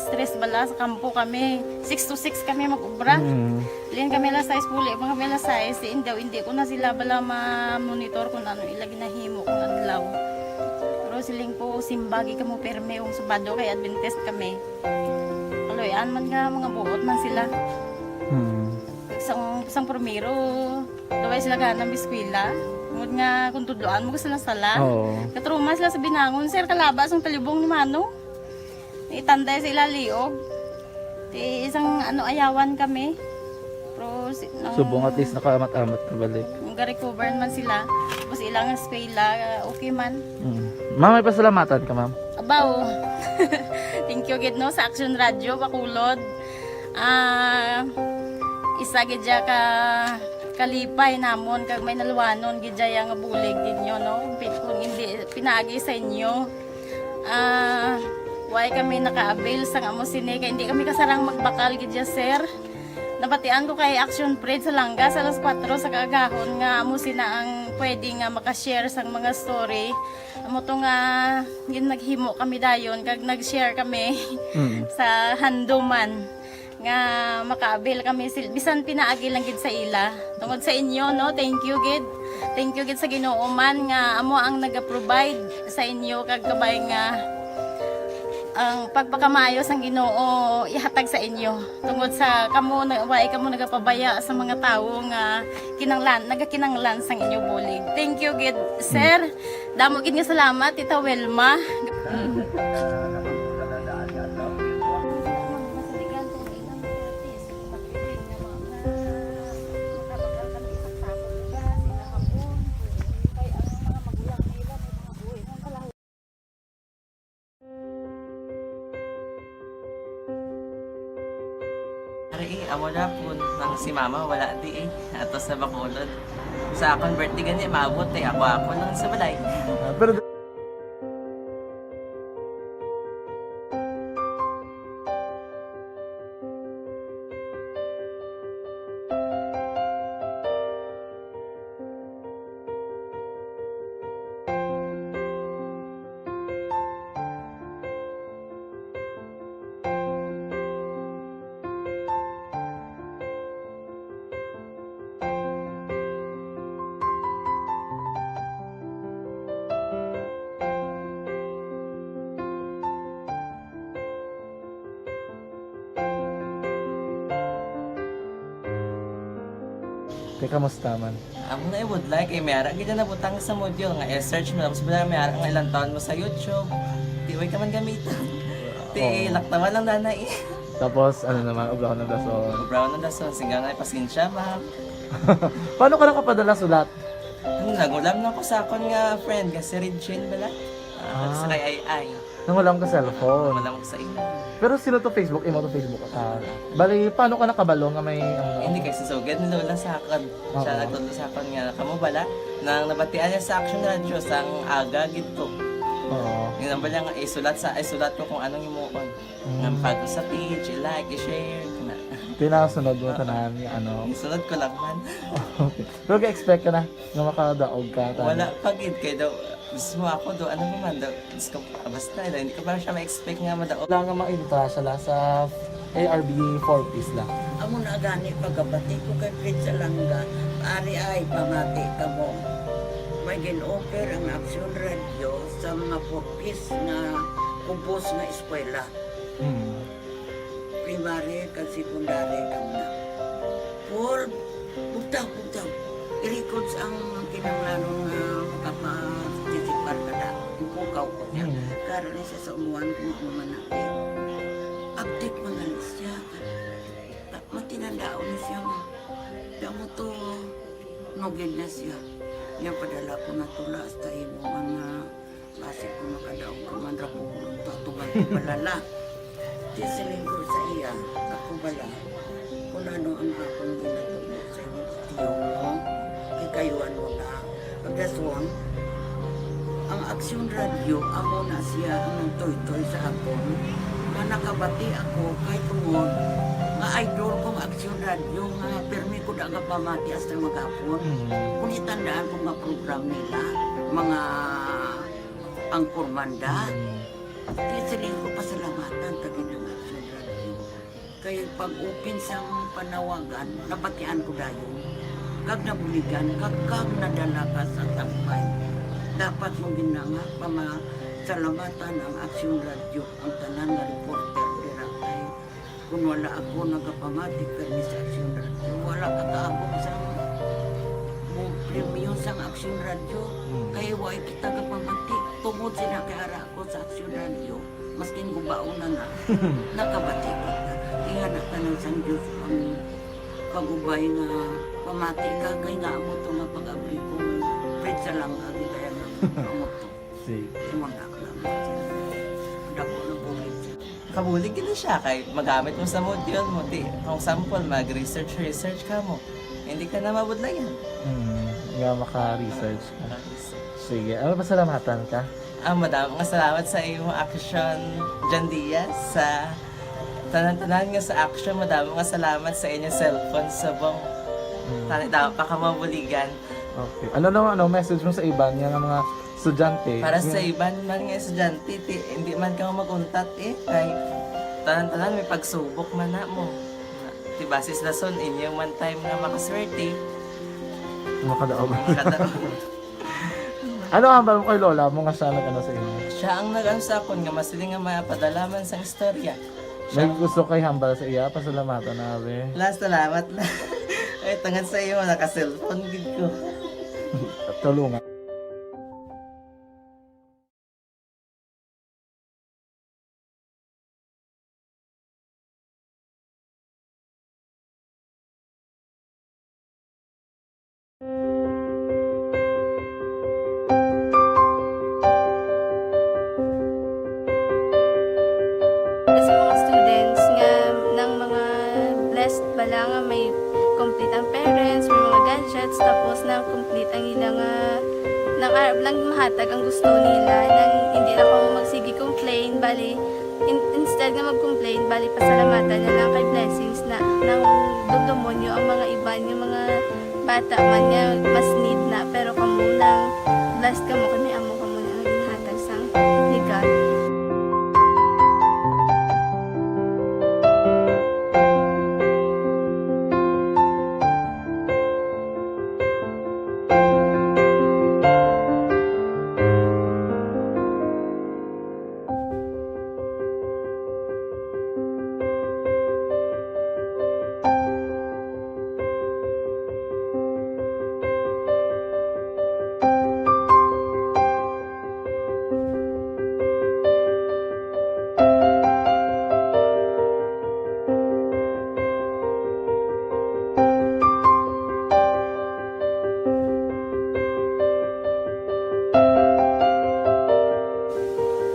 stress bala sa kampo kami, six to six kami mag-obra. Mm. Lin kami alas sais, puli pa kami alas sais. Hindi, hindi ko na sila bala ma-monitor kung ano ila ginahimo kung adlaw. Pero siling ko, simba gid kamo pirme kung Sabado kay Adventist kami. Kaluy-an man nga mga buot man sila. Mm. Sang, sang primero, Daway sila gana mag-eskwela. Tungod nga kung tudloan mo, gusto lang sala. Oo. Katruma sila sa binangon, sir, kalaba sang talibong ni Mano. Itanday sa ila liog. Ti isang, ano, ayawan kami. Pero si, nang Subong at least nakaamat-amat na balik. Nung ga-recover man sila, tapos ilang eskwela, okay man. Mm. Ma'am, may pasalamatan ka, ma'am? Abaw. Thank you gid, no, sa Action Radio, Bacolod. Ah, isa gid siya ka kalipay namon kag may naluwanon gid siya nga bulig gid nyo, no? Pi-, kung hindi pinaagi sa inyo, ah, Why kami naka-avail sang amo sini kay hindi kami kasarang magbakal gid ya, sir. Nabatian ko kay Action Parade sa Langga sa alas kuwatro sa kaagahon nga amo sina ang pwede nga maka-share sang mga story. Amo to nga gin-, naghimo kami dayon kag nag-share kami Mm. sa handuman nga maka-avail kami sil-, bisan pinaagi lang gid sa ila. Tungod sa inyo, no? Thank you gid. Thank you gid sa Ginoo man nga amo ang naga-provide sa inyo kag kabay nga ang pagpakamaayo sang Ginoo ihatag sa inyo. Tungod sa kamo na, wa kamo nagapabaya sa mga tawo nga kinanglan, nagakinanglan sang inyo bulig. Thank you gid, sir. Damo gid nga salamat, Tita Wilma. Ari, eh, amo na po nang si mama wala di eh. Ato sa Bacolod. Sa akon birthday gani, maabot eh. Ako, ako lang sa balay. Ah, pero Te, kamusta man? Amo na, eh, would like, eh, may ara gid na butang sa module nga i-search mo, tapos wala may ara nga ilang taon mo sa YouTube. Di, way ka man gamiton. Di, Oo. Laktawan lang na na, eh. Tapos, ano naman, ubraw ng dason. Ubraw ng dason, singga na, pasensya, ma'am. Paano ka nakapadala sulat? Ano, nagulam na ko sa akon nga friend, nga si Regine bala. Ah, Ah. Sa kay Ay Ay. Nangulam ka cellphone. Nangulam ko sa imo. Pero sino to Facebook? Imo to Facebook? Ah, bali, paano ka nakabalo nga may, ano? Hindi kay si Sugad ni Lola sa akon. Oo. Siya nagtudlo sa akon nga, kamo bala, nang nabatian niya sa Action Radio, sang aga gid to. Oo. Yung nang bala nga, isulat sa, isulat ko kung anong imuon. Mm. Nga makadto sa page, i-like, i-share, na. Tinasunod mo Oo. tanan, yung ano. Isunod ko lang man. Okay. Pero ga-expect ka na nga makadaog ka, tama? Wala pa gid, kay daw, mismo ako do, ano naman daw, Diyos ko, ah, basta, eh, hindi ko pa siya ma-expect nga madaog. Wala nga mainta siya la sa A R B four Ps la. Amo na gani pagkabati ko kay Fred Salanga, ari ay pamati kamo. May gin-offer ang Action Radio sa mga four Ps nga kubos nga eskwela. Hmm. Primary kag secondary kamo na. Paul, bugtaw, bugtaw. I-records ang kinahanglanon nga makaparticipar ka na. Ipukaw ko niya. Mm. Karon ni sa, sa umuan ko nga mga natin. Update mga siya. Ah, matinandaan ni siya nga. Damo to, nugid na siya. Niya padala ko na tula hasta imo mga Basi kung makadaog ka man ra ko, tutugan ko balala. Di siling ko sa iya, ako bala, kung ano ang akong ginatubo sa imong tiyo mo, ikayuan mo na. Pagdason, ang Aksyon Radio, amo na siya ang nagtoytoy sa akon, nga nakabati ako kay tungod nga idol kong Aksyon Radio, nga pirmi ko da nga pamati hasta maghapon. Mm. Kung itandaan ko nga program nila, mga ang Kurmanda. Mm. Kaya siling ko pasalamatan ta gid ang Action Radio. Kay pag-open sang panawagan, nabatian ko dayon. Kag nabuligan, kag, kag nadala ka sa tampay. Dapat mo gid na nga pamasalamatan ang Action Radio, ang tanan nga reporter dira kay Kung wala ako nagapamati permi sa Aksyon Radio, wala ka kaabot sa mo premyo sang Aksyon Radio. Hmm. Kay wala kita gapamati. Tungod sila kay ara ako sa Aksyon Radio, maskin gubaon na na, nakabati kita. Kaya na tanan sang Diyos ang pag-ubay nga pamati ka kay nga amo to nga pag-abri ko. Pwede lang agi kaya nga amo to. Sige. Wala ka lang. Dako na bulig. Kabulig gid siya kay magamit mo sa module mo, di, kung sample, mag-research, research ka mo. Hindi ka na mabudlayan. Hmm, nga maka-research ka. Maka-research. Sige, ano, pasalamatan ka? Ah, madamo nga salamat sa imong action, John Diaz. Sa tanan-tanan nga sa action, madamo nga salamat sa inyong cellphone subong. Mm. Tani daw pa ka mabuligan. Okay. Ano naman, ano, message mo sa iban nga, nga mga estudyante? Para sa Nga iban man nga estudyante, ti, hindi man ka mag-untat eh. Kay tanan-tanan may pagsubok man na mo. Ti basis lason, inyo man time nga makaswerte. Makadaog. Makadaog. Ano ang hambal mo kay lola mo nga siya nag-ano sa imo? Siya ang nag-ano sa akon nga masiling nga mapadala man sang istorya. May gusto kay hambal sa iya, pasalamatan na, abi. La, salamat la. Ay, tungod sa iyo, naka-cellphone gid ko. Tulungan. Sa mga students nga nang mga blessed bala nga may complete ang parents, may mga gadgets, tapos na complete ang ila nga nang arab lang mahatag ang gusto nila, nang hindi lang ako magsige complain, bali in- instead nga mag-complain, bali pasalamatan na lang kay blessings na nang dumdumonyo ang mga iban nga mga bata man nga mas need na, pero kamo nang blessed kamo kay may amo kamo na nga ginhatag sang ni God.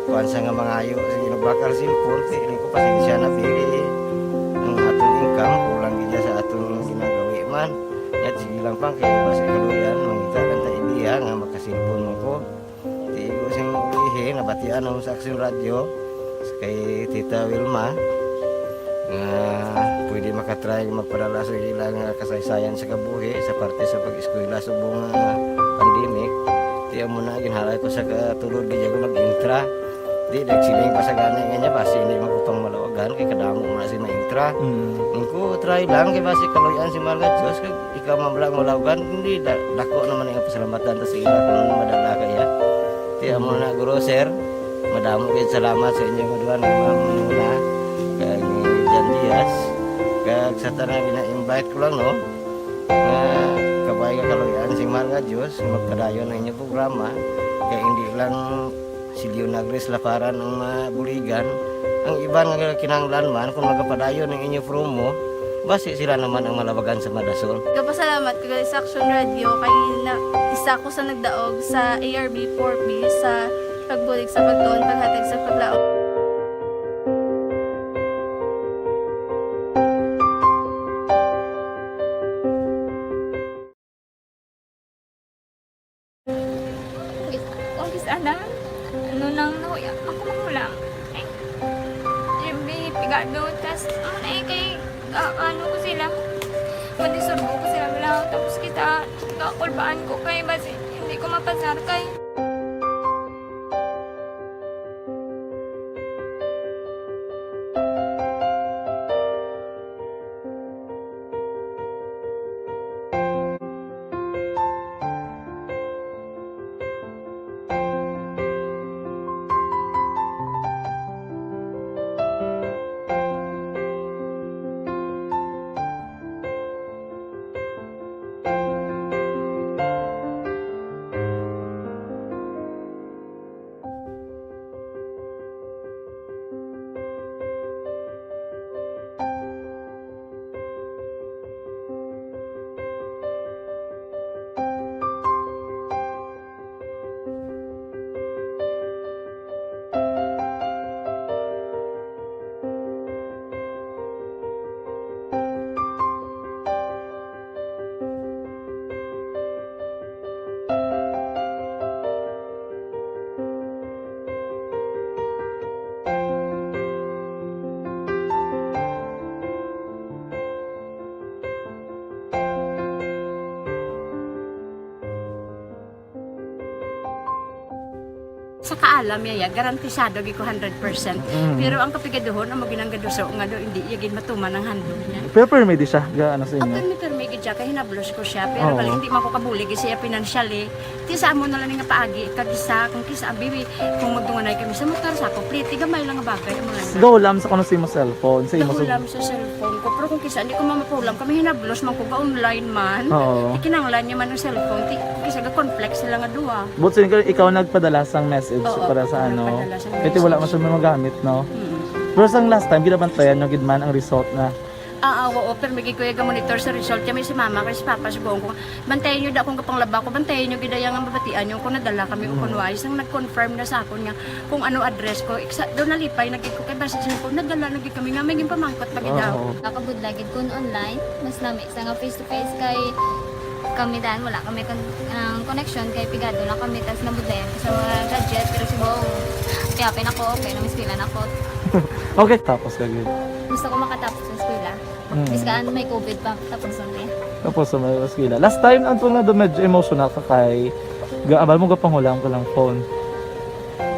Kuan sa nga mangayo sa ginabakal cellphone, ti, ko pasensya na, bili. Ang aton income, kulang gid sa aton ginagawi man. Yat, sige lang pang, kaya ba sa kaluyan, mangita lang ta idea nga makasilpon mo ko. Ti, ko sing ulihi, nabatian ako sa Aksyon Radio, sa kay Tita Wilma, nga pwede makatry magpadala sa ilang kasaysayan sa kabuhi sa parte sa pag-eskwela subong nga pandemic. Ti amo na, ginhalay ko sa katulod, di ako mag-intra. Di, nagsiling pa sa gani nga niya, basi hindi magkupang malawagan, kay kadamo na si ma-intra. Mm. Ang ko, try lang, kay basi kaluyan si Mahal nga Diyos, kag ikaw man lang malawagan, hindi, da-, dako naman ang pasalamatan ta sa ila kung ano madala kaya. Ti amo na, guro, sir, madamo kayo salamat sa inyo nga duha ni Ma'am Luna, kag ni Jan Diaz, kag sa tanan gina-invite ko lang, no, nga kabay nga kaluyan si Mahal nga Diyos, magpadayon ang inyong programa, kay hindi lang si Leonagris Laparan ang mabuligan. Ang iban nga kinahanglan man, kung magapadayon ang inyo promo, basi sila naman ang malawagan sa madasol. Gapasalamat ko gali sa Action Radio kay na, isa ko sa nagdaog sa A R B four B sa pagbulig sa pagtuon, paghatag sa paglaom. Kung kis-, kung kis-, ana, ano nang nahuya, ako magulang. Eh, yung may pigado, tas, ano na eh, kay, ah, ano ko sila, madisurbo ko sila, wala, tapos kita, kakulbaan ko kay, basi, hindi ko mapasar kay. Alam niya, ya, garantisado gid ko hundred percent. Mm. Pero ang kapigaduhon, amo ginang gaduso nga do, hindi iya gid matuman ang handog niya. Pero permi di siya, ga, ano sa inyo? Permi, permi gid siya, kay hinablos ko siya. Pero Oo. Pag hindi man ko kabulig siya financially, ti sa amo na lang nga paagi, kag isa, kung kisa, abi, kung magdunganay kami sa motor, sa ako, pliti, gamay lang nga bagay, amo lang. Gahulam sa kuno sa imo cellphone, sa imo Gahulam sa cellphone ko. Pero kung kisa, hindi ko mamapulam, kami hinablos man ko, ga-online man. Oo. Ikinanglan niya man ang cellphone, ti, kisa ga-conflict sila nga duha. But since ikaw nagpadala sang message Oo, para sa ako ano, nagpadala sang kaya wala message. Masyadong magamit, no? Mm. Pero sang last time, ginabantayan nyo gid man ang result na. Ah, ah, oo, pero may gid ko yung monitor sa result. Kami si mama, kay si papa, sugoon ko, "Bantayan nyo da akong kapanglaba ko, bantayan nyo gid ang mabatian nyo kung nadala kami o Mm. kung wala." Isang nag-confirm na sa akon nga kung ano address ko. Iksa, doon nalipay na gid ko, kay basta siya ko, nadala na gid kami nga, may ginpamangkot pa gid Oo. daw. Nakabudlay gid kun online, mas lami sa nga face to face kay kami dan, wala kami kon-, ang connection kay pigado lang kami, tas nabudlayan ko sa mga gadget, pero subong, kaya pin ako, okay na, may eskwela na ako. Okay, tapos ka gid. Gusto ko makatapos sa eskwela. Mm. Bis kaan may covid pa, tapos ang niya. Tapos sa may eskwela. Last time, ang tunga do medyo emotional ka kay, ga-, abal mo gapanghulam ka lang phone.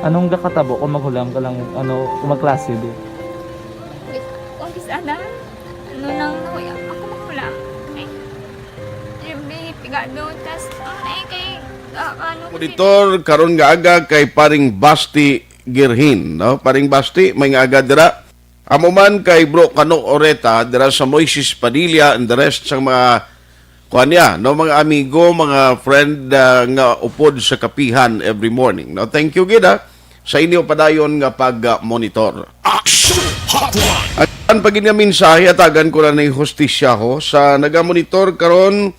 Anong gakatabo kung maghulam ka lang, ano, kung magklase di? Bis, kung bis ana, ano lang, nahuya ako maghulam. Ay, yung may pigado, tas, ang ay kay, ah, ano, Monitor karon nga aga kay paring Basti Girhin, no? Paring Basti, may nga aga dira. Amo man kay Bro Kano Oreta dira sa Moises Padilla and the rest sang mga kuan niya, no, mga amigo, mga friend, ah, nga upod sa kapihan every morning, no? Thank you gid, ah, sa inyo padayon nga pag-monitor. Action Hotline. Ang pagin nga mensahe, atagan ko na ni Hustisya ho sa nagamonitor karon,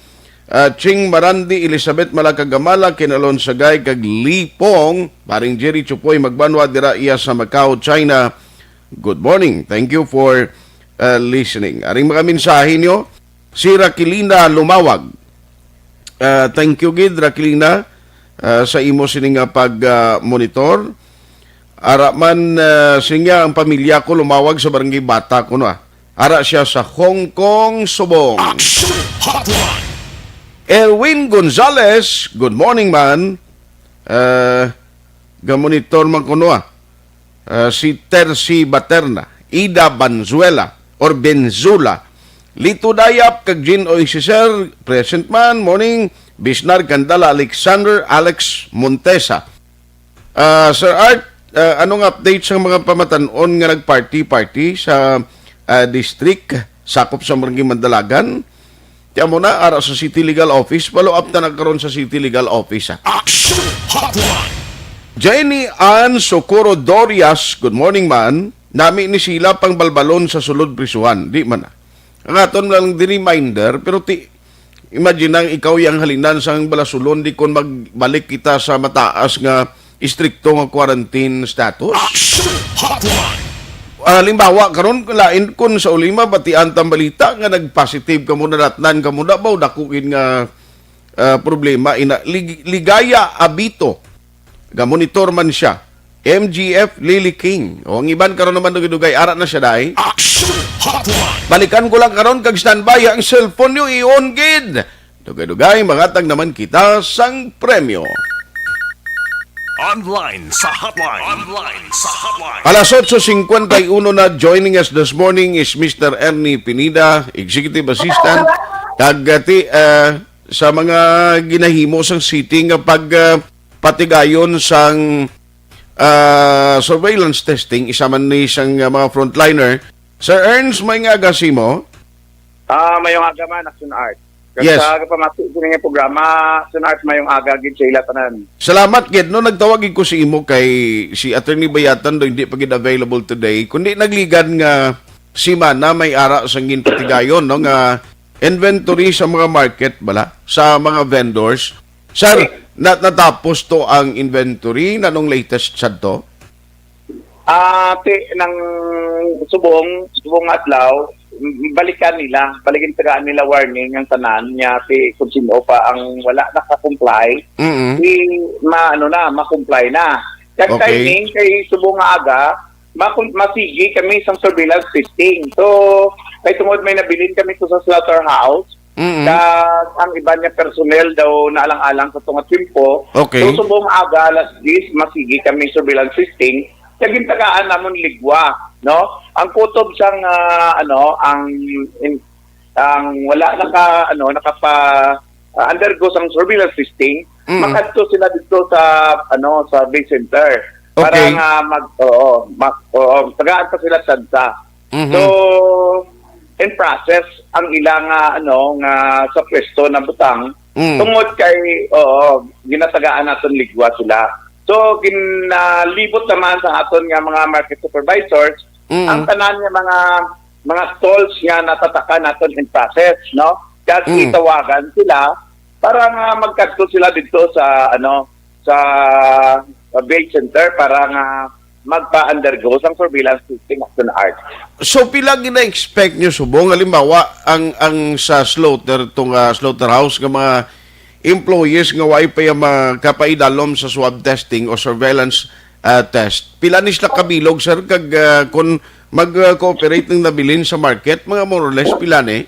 ah, Ching Marandi, Elizabeth Malakagamala, Kinalon Sagay, kag Lipong, paring Jerry Chupoy Magbanwa, dira iya sa Macau, China. Good morning. Thank you for, uh, listening. Aring mga mensahe nyo, si Raquelina Lumawag. Uh, thank you gid, Raquelina, uh, sa imo sini nga pag, uh, monitor. Ara man, uh, siya ang pamilya ko lumawag sa barangay Bata kuno, ah. Ara siya sa Hong Kong, Subong. Action Hotline. Erwin Gonzalez, good morning, man. Uh, gamonitor man kuno, ah. Ah, si Tercy Baterna, Ida Banzuela, or Benzula, Lito Dayap, kag Jean Oy Cicer, present man, morning, Bisnar Candala, Alexander, Alex Montesa. Ah, Sir Art, ah, anong update sa mga pamatan-on nga nag-party-party sa, ah, district sakop sa Barangay Mandalagan? Ti amo na, ara sa City Legal Office. Follow up ta na karon sa City Legal Office, ah. Action Hotline. Jenny Ann Socorro Dorias, good morning, man. Nami ni sila pang balbalon sa sulod prisuhan. Di man, ah. Ang aton lang di reminder, pero ti, imagine ang ikaw yang halinan sang balasulon, di kon magbalik kita sa mataas nga istrikto nga quarantine status? Action Hotline. Ah, halimbawa, karon, lain kun sa ulima, batian tang balita nga nag-positive kamo, nadatnan kamo na ba, o dako gid nga, ah, problema, ina, Lig-, Ligaya Abito. Gamonitor man siya. M G F Lily King. O, ang iban karon naman dugay-dugay, ara na siya, day. Action Hotline. Balikan ko lang karon kag standby ang cellphone niyo, i-on gid. Dugay-dugay, mangatag naman kita sang premyo. Online sa hotline. Online sa hotline. Alas otso cincuenta y uno na, joining us this morning is Mister Ernie Pineda, Executive Assistant, kag, uh, ti, uh, sa mga ginahimo sang city nga pag, uh, patigayon sang, uh, surveillance testing, isa man ni sang, uh, mga frontliner. Sir Ernst, may nga aga sa imo? Ah, mayong aga man, Action Art. Kag Yes. sa pamati sa inyong programa, Action Art, mayong aga gid sa ila tanan. Salamat gid, no, nagtawag gid ko sa imo kay si Attorney Bayatan do hindi pa gid available today. Kundi nagligan nga semana may ara sang ginpatigayon, no, nga inventory sa mga market bala, sa mga vendors. Sir, na, natapos to ang inventory, nanong latest sad to? Ah, ti, nang subong, subong adlaw, m-, balikan nila, balikan tagaan nila warning ang tanan niya, ti, kung sino pa ang wala naka-comply, Mm-mm. ti, ma-, ano na, ma-comply na. Kag Okay. timing, kay subong nga aga, ma-, masigi kami sa surveillance testing. So, kay tungod may nabilin kami to sa slaughterhouse, Mm-mm. Kag ang iban nga personnel daw naalang-alang sa tunga tiyempo. Okay. So, subong aga alas diyes, masigi kami surveillance testing. Kag gintagaan namon ligwa, no? Ang kutob sang, ah, ano, ang, in-, ang wala naka, ano, nakapa, ah, undergo sang surveillance testing, Mm. makadto sila dito sa, ano, sa base center. Para Okay. nga mag, oo, mag, oo, tagaan pa sila tsansa. Mhm. So, in process ang ila nga, ano, nga sa pwesto na butang, Mm. tungod kay, oo, ginatagaan naton ligwa sila. So, ginalibot naman sa aton nga mga market supervisors Mm. ang tanan nga mga, mga stalls nga natatakan naton in process, no? Kag Mm. itawagan sila para nga magkadto sila dito sa, ano, sa, sa base center para nga magpa-undergo sang surveillance testing, Action Art. So, pila gina-expect nyo subong? Halimbawa, ang, ang sa slaughter, tong, ah, slaughterhouse nga mga employees nga way pa yung makapaidalom sa swab testing o surveillance, ah, test. Pila ni sila kabilog, sir? Kag, ah, kung mag-cooperate ng nabilin sa market, mga more or less, pila ni?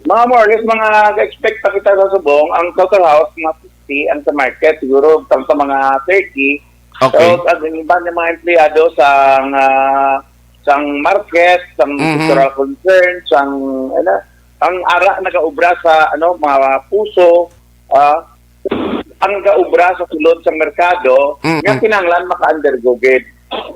Mga more or less, mga expect pa kita sa subong, ang slaughterhouse, mga fifty, ang sa market, siguro, tang sa mga thirty. Okay. So, ang iban nga mga empleyado sang, ah, sang market, sang Mhm. sectoral concern, sang, ano, ang ara nagaobra sa, ano, mga puso, ah, ang gaobra sa sulod sang merkado, Mm-mm. nga kinahanglan maka-undergo gid.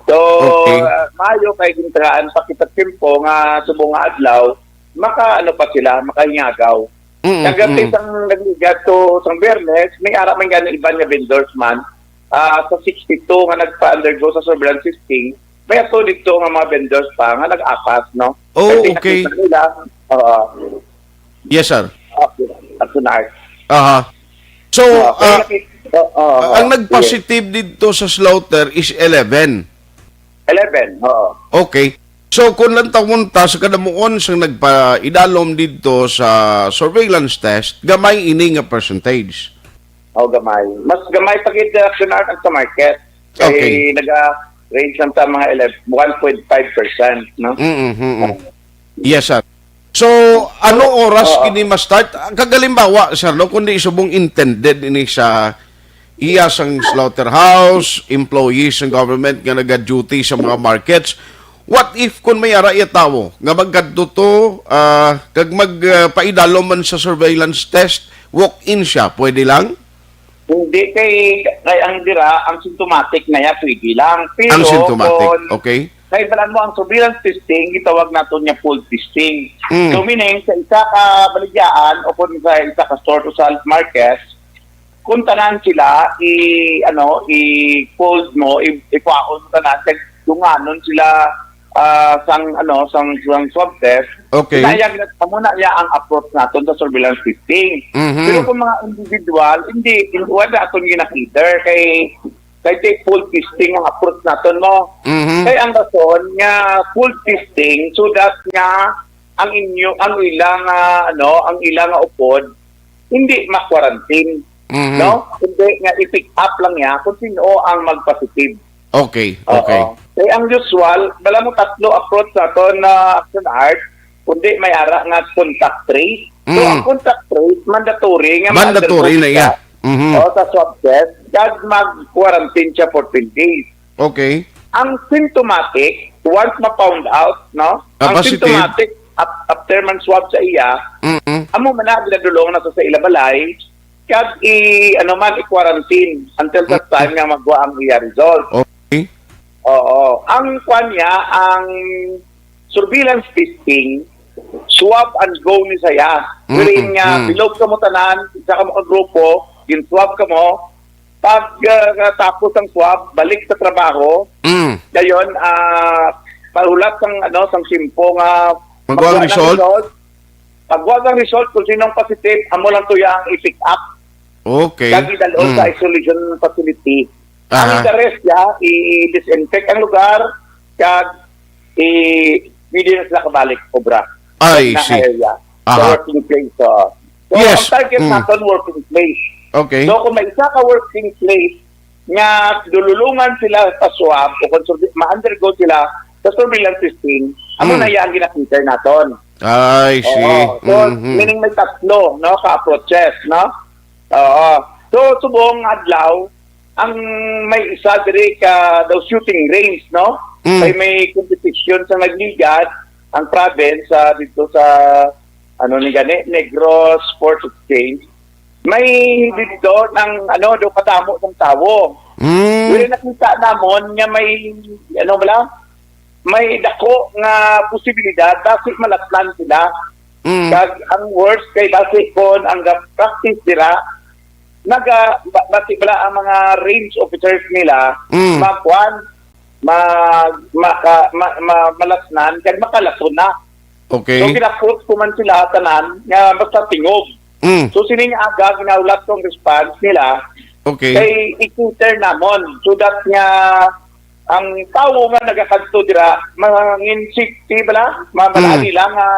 So, Okay. ah, maayo kay gintagaan pa kita tiyempo nga subong nga adlaw, maka, ano pa sila, makahingagaw. Mm, Kagabi mm. sang nagligad to sang Biyernes, may ara man gani iban nga vendors man, ah, sa sixty-two nga nagpa-undergo sa surveillance testing, may ato dito nga mga vendors pa nga nag-apas, no? Oh, Kasi okay. nakita nila, oo. Yes, sir. Okay, Action Art. Aha. So, Oo, ah, kaya nakit-, oo, oo, ang sige. nag-positive dito sa slaughter is eleven. Eleven, oo. Okay. So, kung lantawon ta sa kadamuon sang nagpaidalom dito sa surveillance test, gamay ini nga percentage. Oh, gamay. Mas gamay pa gid, uh, Action Art, ang sa market. Kay Okay. naga-range lang sa mga eleven, one point five percent, no? Mm, mm, mm. Yes, sir. So, ano oras Oo. kini ma-start? Kagalimbawa, sir, no, kundi subong intended ini sa iya sang slaughterhouse, employees sang government nga naga-duty sa mga markets. What if kung may ara iya tawo nga magkadto to, ah, kag mag, ah, paidalom man sa surveillance test, walk-in siya, pwede lang? Hindi kay, kay ang dira, ang symptomatic na ya, pwede lang. Pero Ang symptomatic, kung okay. Kay balan mo ang surveillance testing, gitawag naton nga pooled testing. Mm. So, meaning, sa isa ka baligyaan o kung sa isa ka store o sa market, kung tanan sila, i-, ano, i-pooled mo, i-, ikuhaon mo tanan, kag dunganon sila, ah, sang, ano, sang, sang swab test, Okay. Kaya gina-, amo na niya ang approach naton sa surveillance testing. Mhm. Pero kung mga individual, hindi, hindi, wala aton gina-cater kay, kay take pooled testing ang approach naton mo. Mhm. Kay ang rason nga pooled testing, so that nga ang inyo, ang ilang, ah, ano, ang ilang upod, hindi ma-quarantine, Mhm. no? Hindi nga i-pick up lang niya kung sino ang mag-positive. Okay, Oo. okay. Kay ang usual, bala mo tatlo approach sa aton na Action Art, kundi may ara nga contact trace. So, Mm. ang contact trace, mandatory nga Mandatory mag-undergo na siya. iya. Mhm. O, sa swab test, kag mag-quarantine siya for ten days. Okay. Ang symptomatic, once ma-found out, no? Ah, Ang positive. symptomatic, ap-, after man swab sa iya, Mm-mm. amo man na, ginadulong na sa, sa ila balay, kag i-, ano man, i-quarantine until that Mm. time nga magwa ang iya result. Okay. Oo. Ang kwan niya, ang surveillance testing, swab and go ni saya. Mm, Wherein nga, mm. bilog ka mo tanan, isa ka mo ka grupo, gin-swab ka mo, pag, ah, tapos ang swab, balik sa trabaho, Mm. dayon, ah, pahulat sang, ano, sang simpo nga Magwa ang magwa ng result? result. Pagwa ang result, kung sinong positive, amo lang tuya ang i-pick up. Okay. Kag idalhon sa Mm. isolation facility. Ang Aha. the rest, ya, i-disinfect ang lugar, kag i-, pwede na sila kabalik obra. I Sa see. area. Sa Aha. working place, so. So, Yes. ang target Mm. naton, working place. Okay. So, kung may isa ka working place nga dululungan sila sa swab o kung surve-, ma-undergo sila sa surveillance testing, amo Mm. na iya ang gina-cater naton. I see. Oo. So, Mhm. meaning may tatlo, no, ka approaches, no? Oo. So, subong adlaw, ang may isa diri ka daw shooting range, no? Mm. Kay may competition sa nagligad ang province sa dito sa, ano ni gani, Negros Sports Exchange. May dito ng, ano, daw kadamo ng tawo. Mm. Pero nakita namon nga may, ano bala, may dako nga posibilidad basi malatnan sila. Mm. Kag ang worst kay basi kon ang ga-practice dira, naga, ba-, basi bala ang mga range officers nila, Mm. makuan, mag, maka, ma, ma, malatnan, kag makalason na. Okay. So, gina-approach ko man sila tanan nga basta tingob. Mm. So, sining aga, ginahulat ko ang response nila. Okay. Kay i-cater namon. So that nga ang tawo nga nagakadto dira, mangin safety bala, ma-, Mm. malaali lang nga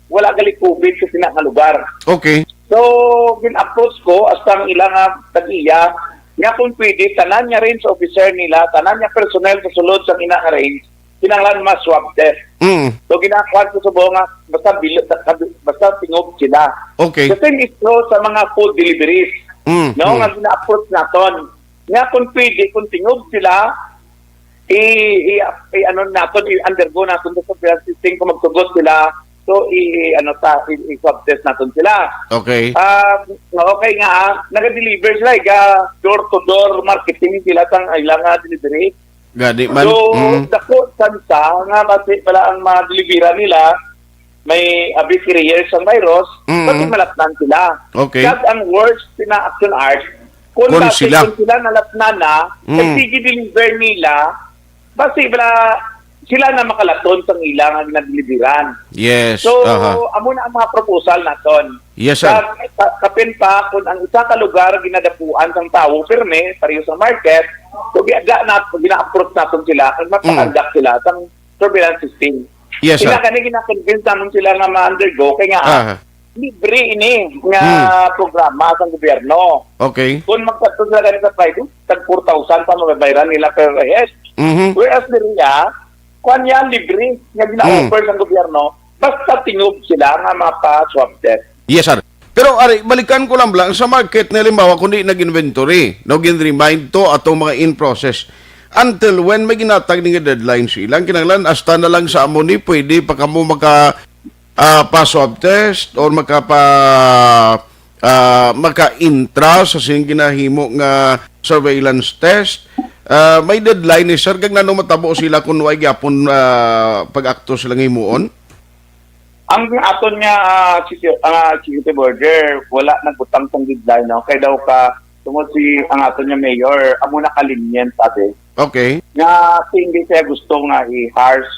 wala gali COVID sa sina nga lugar. Okay. So, gin-approach ko hasta ang ila nga tag-iya nga kung pwede, tanan nga range officer nila, tanan nga personnel sa sulod sa ina nga range, kinahanglan ma-swab test. Mm. So, ginakuan ko subong nga basta bil-, basta tingob sila. Okay. The same is true sa mga food deliveries. Mm, No, mm. nga gina-approach naton. Nga kung pwede, kung tingob sila, i, i, i ano naton, i-undergo naton sa surveillance testing kung magtugot sila. So, i, i, ano ta, i, i-swab test naton sila. Okay. Ah, okay nga, ah, naga-deliver sila, iga door to door marketing sila sang ilang, ah, delivery. Gani man. So, Mm. dako tsansa nga basi pala ang mga deliveran nila may abi carriers ang virus, Mm. basi malatnan sila. Okay. Kag ang worst sina Action Art, kung Kung basi sila. kung sila nalatnan na, Mm. kag sige deliver nila, basi bala sila na makalaton sang ila nga ginadeliveran. Yes. So, Aha. amo na ang mga proposal naton. Yes, sir. Sa, sa, kapin pa, kung ang isa ka lugar ginadapuan sang tawo, pirmi, pareho sa market, so, giaga na, gina-approach naton sila, kag mapakandak Mm. sila sang surveillance system. Yes, sir. Ina kani gina-convince naman sila nga ma-undergo, kay nga, Aha. libre ini nga Hmm. programa sang gobyerno. Okay. Kung magkadto sila gani sa private, tag four thousand pa mababayaran nila per head. Mhm. Whereas diri, ah, kuwan yan, libre nga gina-offer Hmm. sang gobyerno, basta tingob sila nga mapa-swab test. Yes, sir. Pero ari, balikan ko lang lang sa market na, halimbawa, kung di nag-inventory, no, gin-remind to atong mga in process. Until when may ginatag ni nga deadline sa ilang kinahanglan, hasta na lang sa amo ni pwede pa kamo maka, ah, pa swab test or makapa, ah, maka-intra sa sing ginahimo nga surveillance test? Ah, may deadline ni sir, kag nano matabo sila kung way gyapon, ah, pag-akto sila nga himuon? Ang aton nga, ah, execu-, ah, executive order, wala nagbutang sang deadline, no? Kay daw ka, tungod si, ang aton nga mayor, amo na ka-lenient, sabi. Okay. Nga, hindi siya gusto nga i-harsh.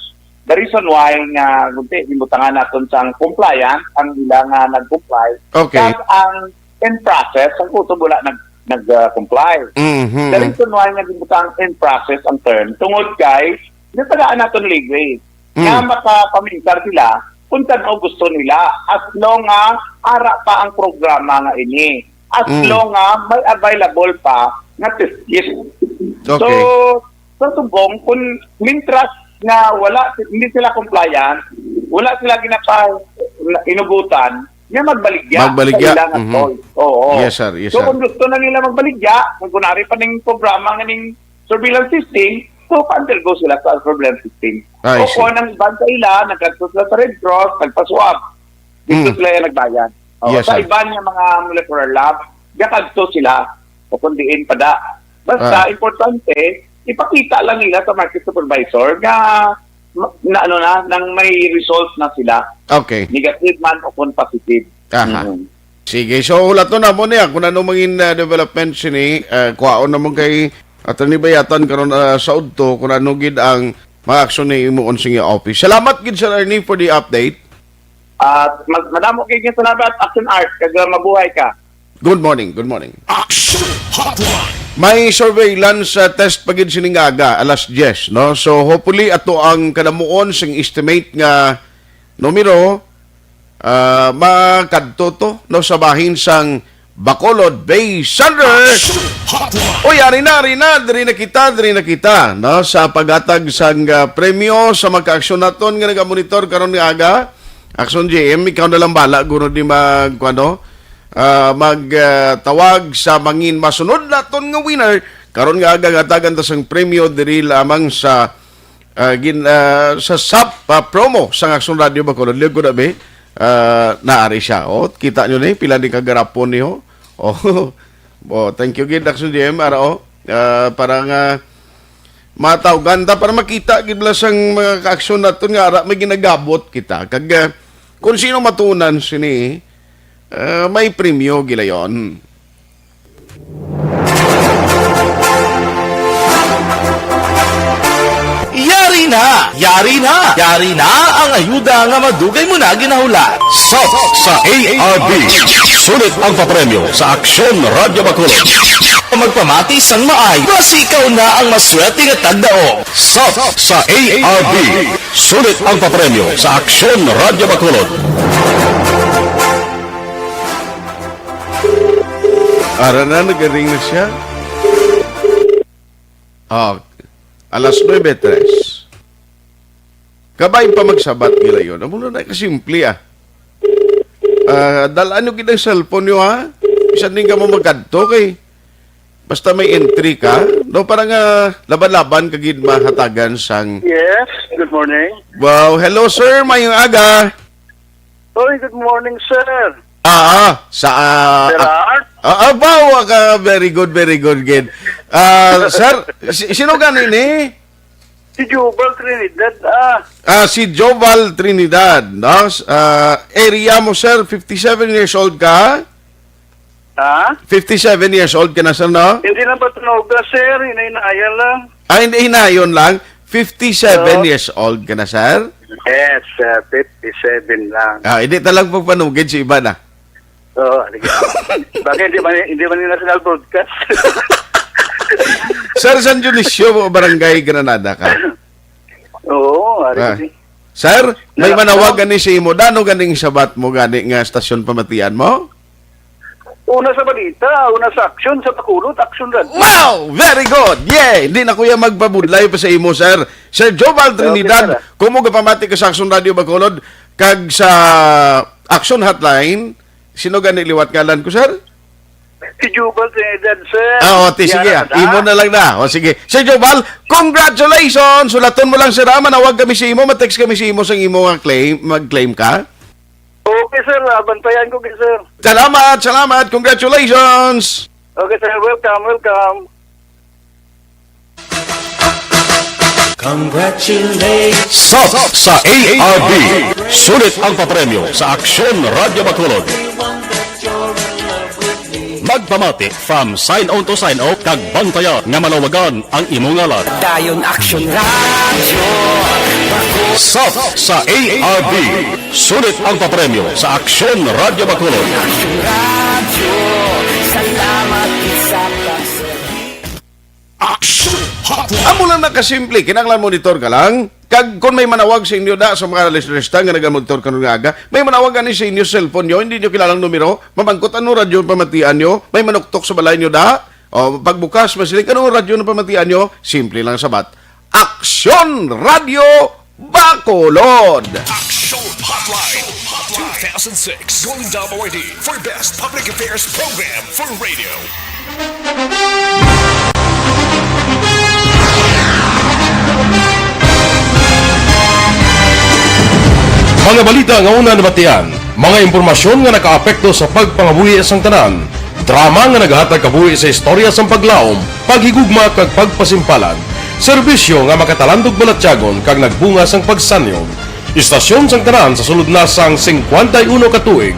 The reason why nga, gunti, gibutangan naton sang compliant, ang ila nga nag-comply. Okay. Kag ang in process, ang kutob wala nag, nag, ah, comply. Mhm. The reason why nga gibutang in process ang term, tungod kay, natagaan naton leeway. Mm. Nga makapamintar sila kung tan-o gusto nila, as long nga ara pa ang programa nga ini, as Mm. long nga may available pa nga test kit. Okay. So, sa subong, kung mintras nga wala, hindi sila compliant, wala sila ginapa-, inugutan, nga magbaligya Magbaligya. sa ilang Mhm. atol. Oo. Yes, sir. Yes, So, sir. kung gusto na nila magbaligya, kung kunwari pa ning programa nga ning surveillance system, so, pa-undergo sila sa surveillance system. I O see. kung ang iban sa ila, nagkadto sila sa Red Cross, nagpa-swab. Dito Mm. sila yung nagbayad. O, Yes, sa sir. iban nga mga molecular lab, gakadto sila. O kung diin pa da. Basta, Ah. importante, ipakita lang nila sa market supervisor nga, ma-, na, ano na, nang may result na sila. Okay. Negative man o kung positive. Aha. Mm. Sige, so hulaton na mo niya kung ano mangin, ah, development sini, ah, kuhaon na mo kay Attorney Bayatan karon, ah, sa udto kung ano gid ang mga aksyon ni imuon sa iyang office. Salamat gid, Sir Ernie, for the update. At mag-, madamo kayo nga salamat, Action Art, kag, ah, mabuhay ka. Good morning, good morning. Action Hotline. May surveillance, ah, test pa gid sining aga, alas diyes, no? So, hopefully, ato ang kanamuon sing estimate nga numero, ah, makadto to, no, sa bahin sang Bacolod Bay Thunder. Action Hotline. Uy, ari na, ari na, diri na kita, diri na kita, no, sa paghatag sang, ah, premyo sa mga kaaksyon naton nga nagamonitor karon nga aga. Action G M, ikaw na lang bala, guro, di mag, ano, ah, mag, ah, tawag sa mangin masunod naton nga winner. Karon nga aga, hatagan ta sang premyo diri lamang sa, ah, gin-, ah, sa sap, ah, promo sang Action Radio Bacolod. Liog ko na, be. Ah, naari siya. Oh, kita nyo ni, pila ni kagarapon niyo. Oh, oh, thank you gid, Action G M. Ara, oh. Ah, para nga matawgan ta, para makita gid bala sang mga ka-action naton nga ara may ginagabot kita. Kag, ah, kung sino matunan sini, ah, may premyo gilayon. Yari na! Yari na! Yari na ang ayuda nga madugay mo na ginahulat. Sap sa A R B. Sulit ang papremyo sa Aksyon Radyo Bacolod. Magpamati sang maayo, basi ikaw na ang maswerte nga tagdaog. Sap sa A R B. Sulit ang papremyo sa Aksyon Radyo Bacolod. Ara na, nagaring na siya. Ah, alas nuebe tres. Kabay pa magsabat nila yun. Amo na na kasimple, ah. Ah, dalaan nyo gid ang cellphone nyo, ha? Bisan din ka mo magkadto kay basta may entry ka, no? Para nga laban-laban ka gid mahatagan sang Yes, good morning. Wow, hello sir, mayong aga. Oy, good morning, sir. Ah, ah, sa, ah, Sir ah, Art? Ah, ah, wow, ah, very good, very good, gid. Ah, sir, si-, sino gani ni? Si Jubal Trinidad, ah. Ah, si Joval Trinidad, no? S-, ah, area mo, sir, fifty-seven years old ka? Ha? Fifty-seven years old ka na, sir, no? Hindi lang patunog, sir. Hinay-hinayan lang. Ah, hindi, hinayon lang. Fifty-seven Oo. years old ka na, sir? Yes, sir. Fifty-seven lang. Ah, hindi talang pagpanugid si iba na. Oo, sige. Bagay, hindi man, hindi man yung national broadcast. Sir, San Dionisio, Barangay Granada ka? Oo, ari Ah. kasi. Sir, may Nala- manawag gani sa imo. Dano ganing sabat mo gani nga stasyon pamatian mo? Una sa balita, una sa aksyon, sa Bacolod, Aksyon Radyo. Wow! Very good! Yeah! Hindi na kuya magpabudlay pa sa imo, sir. Sir Joval Okay, Trinidad, sir. Kung mo gapamati ka sa Aksyon Radyo Bacolod, kag sa Aksyon Hotline, sino gani liwat ngalan ko, sir? Si Jubal Trinidad, sir. Ah, o, ti, sige, Yara ah. ka na. Imo na lang na. O, sige. Sir Jubal, congratulations! Sulaton mo lang, sir, ah. Manawag kami sa imo, ma-text kami sa imo sang imo nga claim, mag-claim ka. Okay, sir. Ah, bantayan ko, sir. Salamat, salamat. Congratulations! Okay, sir. Welcome, welcome. Congratulations. Sap sa A R B. Sulit ang papremyo sa Aksyon Radyo Bacolod. Magpamati from sign on to sign off kag bantaya nga malawagan ang imo ngalan. Dayon Aksyon Radyo. Sap sa A R B. Sulit ang papremyo sa Aksyon Radyo Bacolod. Aksyon Radyo. Salamat sa pagserbi. Action Hotline. Amo lang na kasimple, kinahanglan monitor ka lang. Kag kung may manawag sa inyo da sa mga listeners ta nga nagamonitor karon nga aga, may manawag ani sa inyo sa cellphone nyo, hindi nyo kilalang numero, mamangkot ano radyo ang pamatian nyo, may manuktok sa balay nyo da. O, pagbukas, masiling, "Anong radyo ang pamatian nyo?" Simple lang sabat. Aksyon Radyo Bacolod. Action Hotline two thousand six Golden Dove Awardee for Best Public Affairs Program for Radio. Mga balita nga una nabatian, mga impormasyon nga nakaapekto sa pagpangabuhi sang tanan, drama nga naghatag kabuhi sa istorya sang paglaom, paghigugma kag pagpasimpalan, serbisyo nga makatalandog balatyagon kag nagbunga sang pagsanyog. Istasyon sang tanan sa sulod na sang singkwenta y uno ka tuig.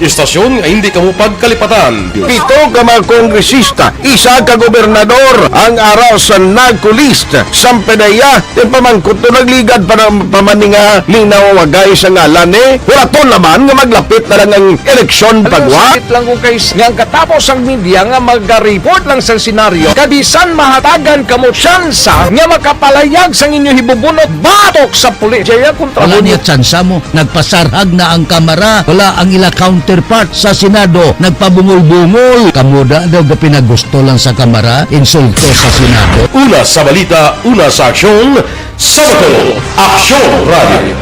Istasyon nga hindi kamo pagkalipatan. Pito ka mga kongresista, isa ka gobernador ang ara sa NAGCO list. Sampedeya, ti pamangkot to nagligad para pamaninga ni nawagay sa ngalan ni. Hulaton naman nga maglapit na lang ang eleksyon Alam mo, pagwa. Sakit lang ko kay s-, nga ang katapos ang media nga maga-report lang sa senaryo, kabisan mahatagan kamo tsansa nga makapalayag sang inyo hibubunot batok sa pulis. Jaya kontra Wala mo niya tsansa mo. Nagpasarhag na ang Kamara. Wala ang ila counterpart sa Senado. Nagpabungol-bungol. Kamo da daw gapinagusto lang sa Kamara, insulto sa Senado. Una sa balita, una sa aksyon, sa Bacolod, Aksyon Radio.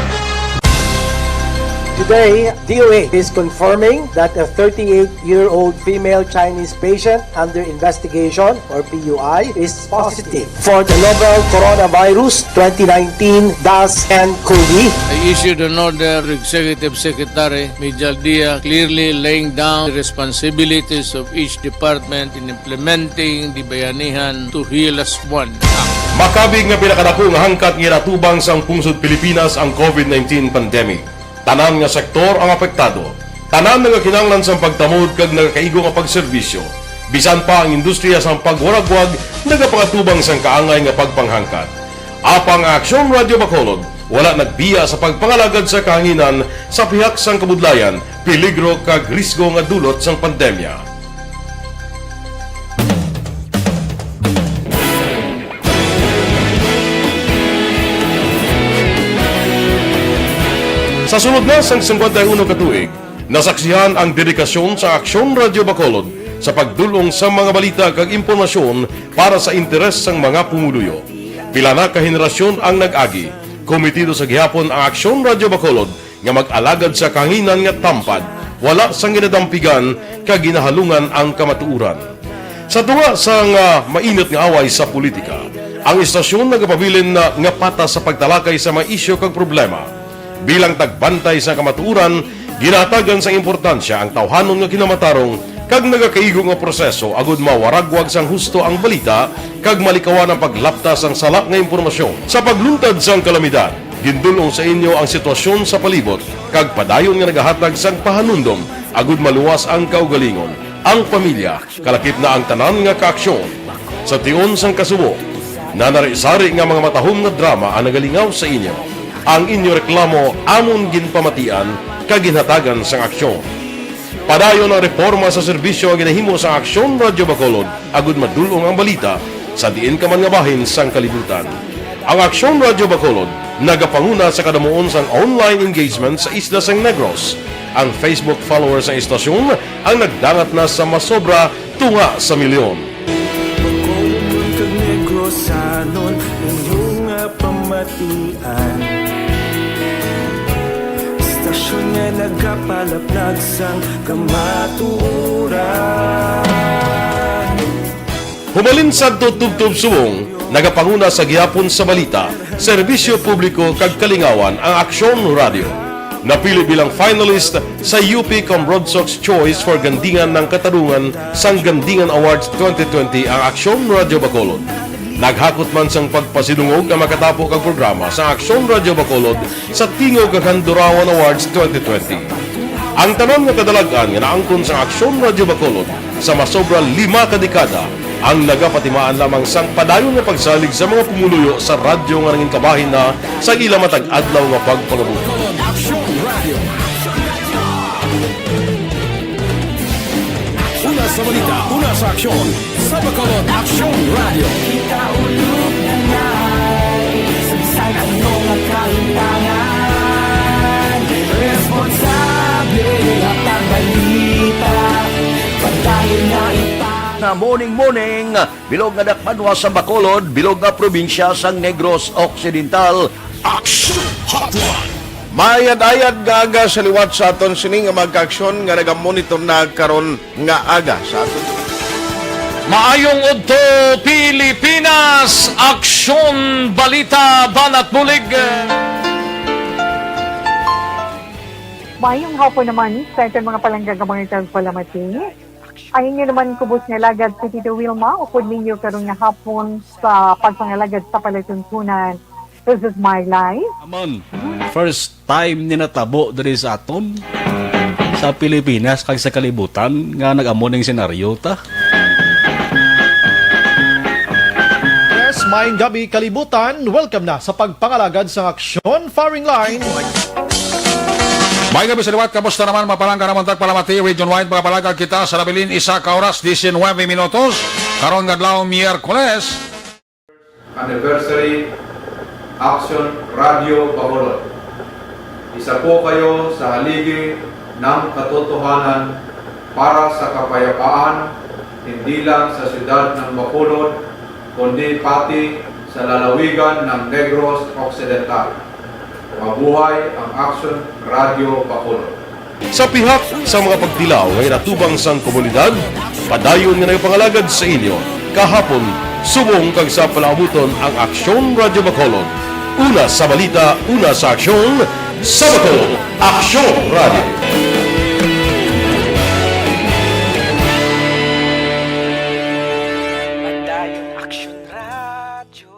Today, D O H is confirming that a thirty-eight-year-old female Chinese patient under investigation, or P U I, is positive for the novel coronavirus twenty nineteen dash N COVID. I issued an order to Executive Secretary Mijal Dia, clearly laying down the responsibilities of each department in implementing the Bayanihan to Heal as One Act. Makabig nga pinakadako nga hangkat nga ginatubang sang pungsod Pilipinas ang COVID nineteen pandemic. Tanan nga sektor ang apektado. Tanan nagakinahanglan sang pagtamod kag nagakaigo nga pagserbisyo. Bisan pa ang industriya sang pagwaragwag nagapakatubang sang kaangay nga pagpanghangkat. Apang ang Aksyon Radyo Bacolod wala nagbiya sa pagpangalagad sa kahanginan sa pihak sang kabudlayan, peligro kag risgo nga dulot sang pandemya. Sa sulod na sang singkwenta y uno ka tuig, nasaksihan ang dedikasyon sa Aksyon Radyo Bacolod sa pagdul-ong sa mga balita kag impormasyon para sa interes sang mga pumuluyo. Pila na ka henerasyon ang nag-agi. Komitido sa gihapon ang Aksyon Radyo Bacolod nga mag-alagad sa kahanginan nga tampad, wala sang ginadampigan kag ginahalungan ang kamatuoran. Sa tunga sang, ah, mainit nga away sa politika, ang istasyon nagapabilin na nga patas sa pagtalakay sa mga isyu kag problema. Bilang tagbantay sa kamatuoran, ginahatagan sang importansya ang tawhanon nga kinamatarong kag nagakaigo nga proseso agud mawaragwag sang husto ang balita kag malikawan ang paglapta sang sala nga impormasyon. Sa pagluntad sang kalamidad, gindul-ong sa inyo ang sitwasyon sa palibot kag padayon nga nagahatag sang pahanumdom agud maluwas ang kaugalingon, ang pamilya, kalakip na ang tanan nga kaaksyon. Sa tion sang kasubo, nanari-sari nga mga matahom nga drama ang nagalingaw sa inyo. Ang inyo reklamo amon ginpamatian kag ginhatagan sang aksyon. Padayon ang reporma sa serbisyo nga ginahimo sang Aksyon Radyo Bacolod agud madul-ong ang balita sa diin ka man nga bahin sang kalibutan. Ang Aksyon Radyo Bacolod nagapanguna sa kadamuon sang online engagement sa isla sang Negros. Ang Facebook followers sang istasyon ang nagdangat na sa masobra tunga sa milyon. Bacolod kag Negrosanon, inyo nga pamatian. Istasyon nga nagapalaplag sang kamatuoran. Humalin sadto tubtob subong, nagapanguna sa gihapon sa balita, serbisyo publiko kag kalingawan ang Aksyon Radio. Napili bilang finalist sa U P Cambronsox Choice for Gandingan ng Katarungan sang Gandingan Awards twenty twenty ang Aksyon Radio Bacolod. Naghakot man sang pagpasidungog ang makatapo kag programa sa Aksyon Radio Bacolod sa Tingog kag Handurawan Awards twenty twenty. Ang tanan nga kadalag-an nga naangkon sang Aksyon Radio Bacolod sa masobra lima ka dekada ang nagapatimaan lamang sang padayon nga pagsalig sa mga pumuluyo sa radyo nga nangin kabahin na sa ila matag adlaw nga pagpangabuhi. Una sa balita, una sa aksyon, sa Bacolod Aksyon Radio. Kita ulog na ngay, saysay ano nga kalimtangan, responsable nga pagbalita, padayon na ipang- Na morning, morning, bilog nga dakbanwa sa Bacolod, bilog nga probinsya sang Negros Occidental. Action Hotline. Maayad-ayad nga aga sa liwat sa aton sini nga mga kaaksyon nga nagamonitor na karon nga aga sa aton. Maayong udto, Pilipinas! Aksyon, balita, banat bulig. Maayong hapon naman sa aton mga palangga nga mga tagpalamati. Ang inyo naman kubos nga alagad si Tito Wilma, upod ninyo karon nga hapon sa pagpangalagad sa palatuntunan. This is my life. Aman, first time ni natabo diri sa aton, sa Pilipinas kag sa kalibutan nga nag-amo ning senaryo ta. Yes, maayong gabi, kalibutan. Welcome na sa pagpangalagad sa Aksyon Firing Line. Maayong gabi sa liwat, kamusta naman, mga palangga namon tagpalamati, region-wide, mga palangga kita sa nabilin, isa ka oras, diecinueve minutos. Karon nga adlaw, Miyerkules. Anniversary Action Radio Bacolod. Isa po kayo sa haligi ng katotohanan para sa kapayapaan, hindi lang sa siyudad ng Bacolod, kundi pati sa lalawigan ng Negros Occidental. Mabuhay ang Action Radio Bacolod. Sa pihak sa mga pagtilaw nga ginatubang sang komunidad, padayon nga nagapangalagad sa inyo kahapon, subong kag sa palaabuton ang Aksyon Radio Bacolod. Una sa balita, una sa aksyon, sa Bacolod, Aksyon Radio. Padayon Aksyon Radio.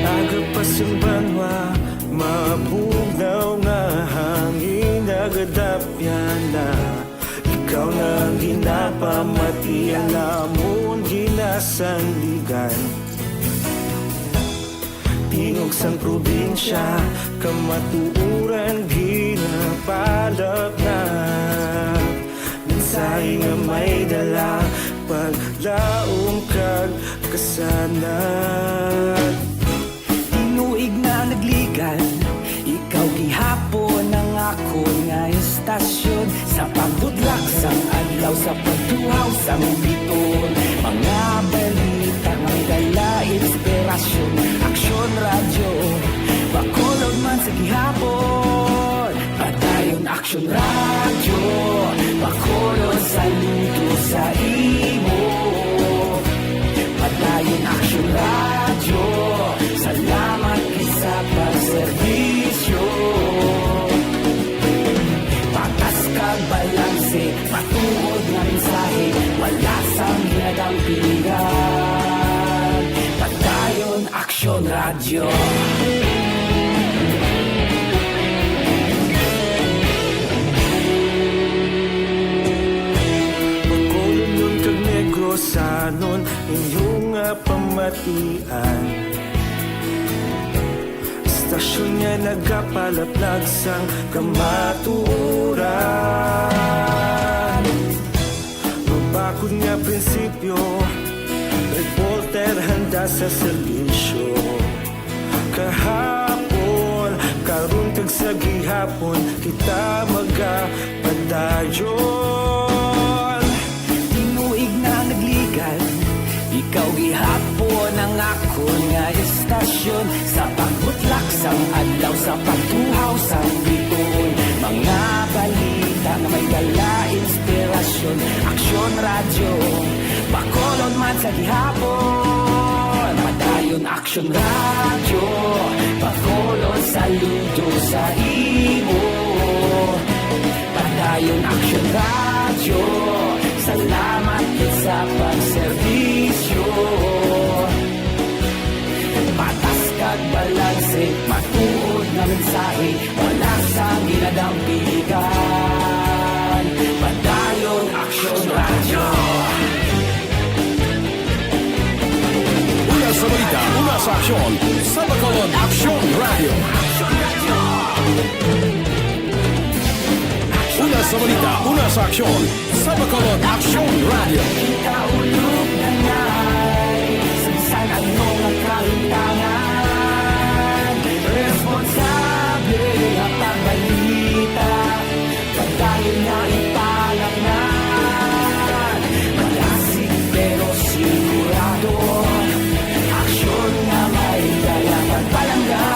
Aga pa sang banwa, mabugnaw nga hangin nagadapyan na. Ikaw na ang ginapamati, ang amon ginasandigan. Tingog sang probinsya, kamatuoran ginapalapnap. Mensahe nga may dala, paglaom kag kasanag. Tinuig na nagligan, ikaw gihapon ang akon nga istasyon. Sa pagbudlak sang adlaw, sa pagtuhaw sang biton, mga balita nga may dala inspirasyon. Aksyon Radyo, Bacolod man sa gihapon. Padayon Aksyon Radyo, Bacolod, saludo sa imo. Padayon Aksyon Radyo, salamat gid sa pagserbisyo. Patas kag balanse, matuod nga mensahe, wala sang ginadampigan. Padayon Aksyon Radyo. Bacolodnon kag Negrosanon, inyo nga pamatian. Istasyon nga nagapalaplag sang kamatuoran. Mabakod nga prinsipyo, reporter handa sa serbisyo. Kahapon, karon kag sa gihapon, kita magapadayon. Tinuig na nagligan, ikaw gihapon ang akon nga istasyon. Sa pagbutlak sang adlaw, sa pagtuhaw sang biton, mga balita nga may dala inspirasyon. Aksyon Radyo, Bacolod man sa gihapon. Padayon Aksyon Radyo, Bacolod, saludo sa imo. Padayon Aksyon Radyo, salamat gid sa pagserbisyo. Patas kag balanse, matuod nga mensahe, wala sang ginadampigan. Padayon Aksyon Radyo. Una sa balita, una sa aksyon, sa Bacolod Aksyon Radyo. Una sa balita, una sa aksyon, sa Bacolod Aksyon Radyo. Kita ulog na ngay, sa bisan ano nga kahimtangan, responsable nga pagbalita. Padayon nga ipalaknad, malasig pero sigurado. Aksyon nga may dala pagpalangga.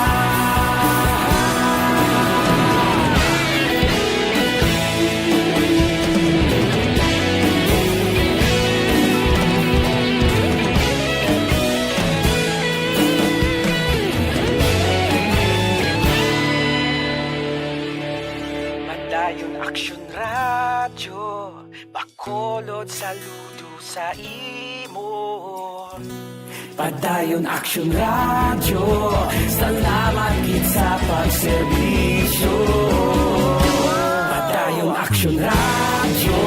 Padayon Aksyon Radyo, Bacolod, saludo sa imo. Padayon Aksyon Radyo, salamat gid sa pagserbisyo. Padayon Aksyon Radyo,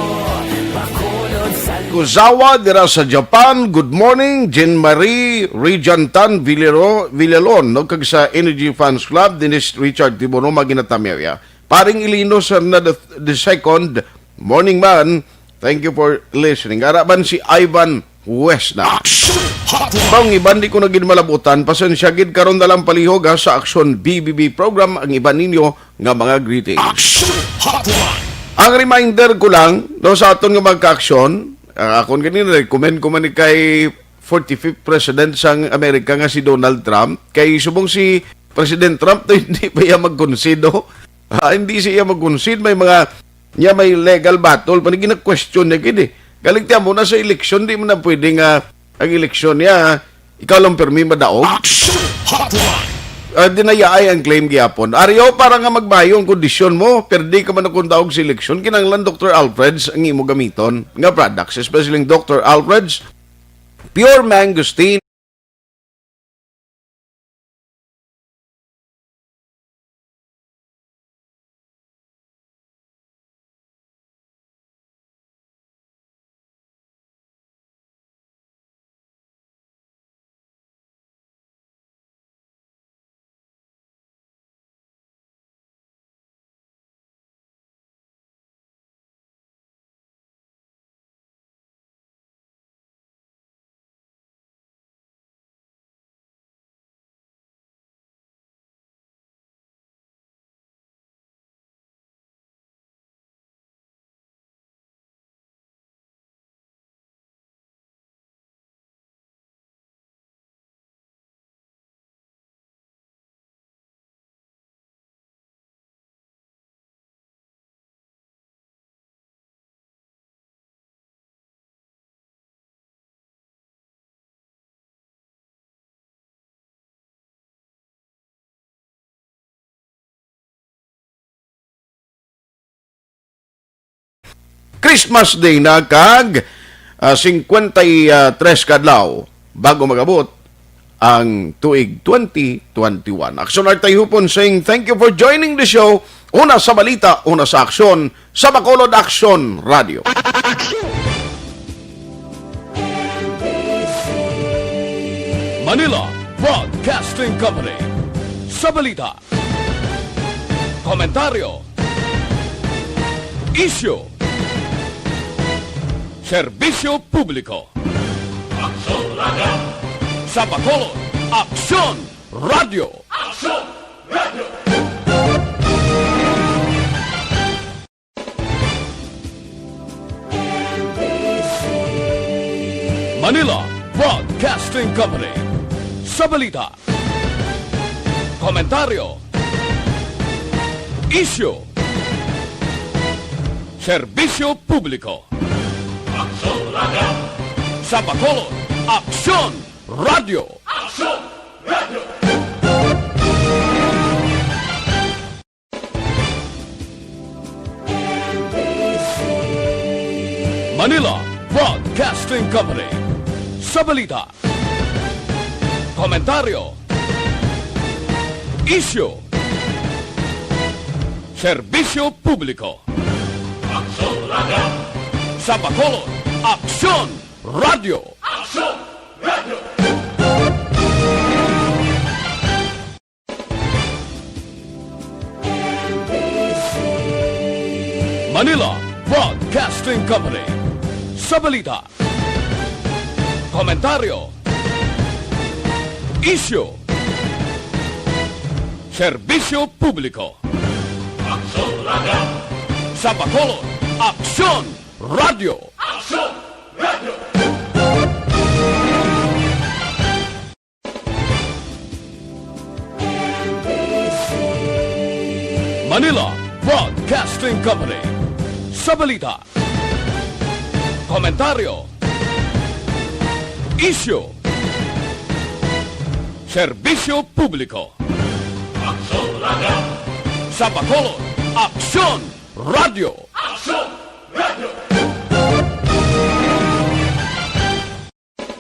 Bacolod, saludo. Kuzawa dira sa Japan, good morning, Jean Marie Rejantan Villero-, Villalon, no, kag sa Energy Fans Club, Dennis Richard Tiburuma, ginatamyaw ya. Paring Ilinos na the, the second, morning man, thank you for listening. Ara man si Ivan West na. Action Hotline. Bang iban di ko na gid malabutan, pasensya gid, karon na lang palihog, ha, sa Action B B B program ang iban ninyo nga mga greetings. Action Hotline. Ang reminder ko lang, no, sa aton nga mga ka-aksyon, ang akon ganina, recommend ko man ni kay forty-fifth President sang Amerika nga si Donald Trump, kay subong si President Trump to hindi pa iya magkonsido. Ah, hindi siya magkonsid, may mga niya may legal battle pa ni gina-question niya gid eh. Galing tiyan mo na sa eleksyon, di mo na pwede nga ang eleksyon niya, ikaw lang permi madaog. Action Hotline. Ah, dinayaay ang claim gihapon. Aryo, para nga magbayo ang kondisyon mo, perdi ka man akong daog sa eleksyon, kinahanglan Doctor Alfred's ang imo gamiton nga products, especially ang Doctor Alfred's Pure Mangosteen. Christmas Day na kag, ah, singkwenta y tres ka adlaw bago magabot ang tuig twenty twenty-one. Aksyon Artay Hupon saying, "Thank you for joining the show." Una sa balita, una sa aksyon, sa Bacolod Aksyon Radio. Manila Broadcasting Company. Sa balita, komentaryo, isyu, serbisyo publiko. Aksyon Radio. Sa Bacolod, Aksyon Radio. Aksyon Radio. Manila Broadcasting Company. Sa balita, komentaryo, isyu, serbisyo publiko. Aksyon Radio. Sa Bacolod, Aksyon Radio. Aksyon Radio. Manila Broadcasting Company. Sa balita, komentaryo, isyu, serbisyo publiko. Aksyon Radio. Sa Bacolod, Aksyon Radio. Aksyon Radio. Manila Broadcasting Company. Sa balita, komentaryo, isyu, serbisyo publiko. Aksyon Radio. Sa Bacolod, Aksyon Radio. Aksyon Radio. Manila Broadcasting Company. Sa balita, komentaryo, isyu, serbisyo publiko. Aksyon Radio. Sa Bacolod, Aksyon Radio. Aksyon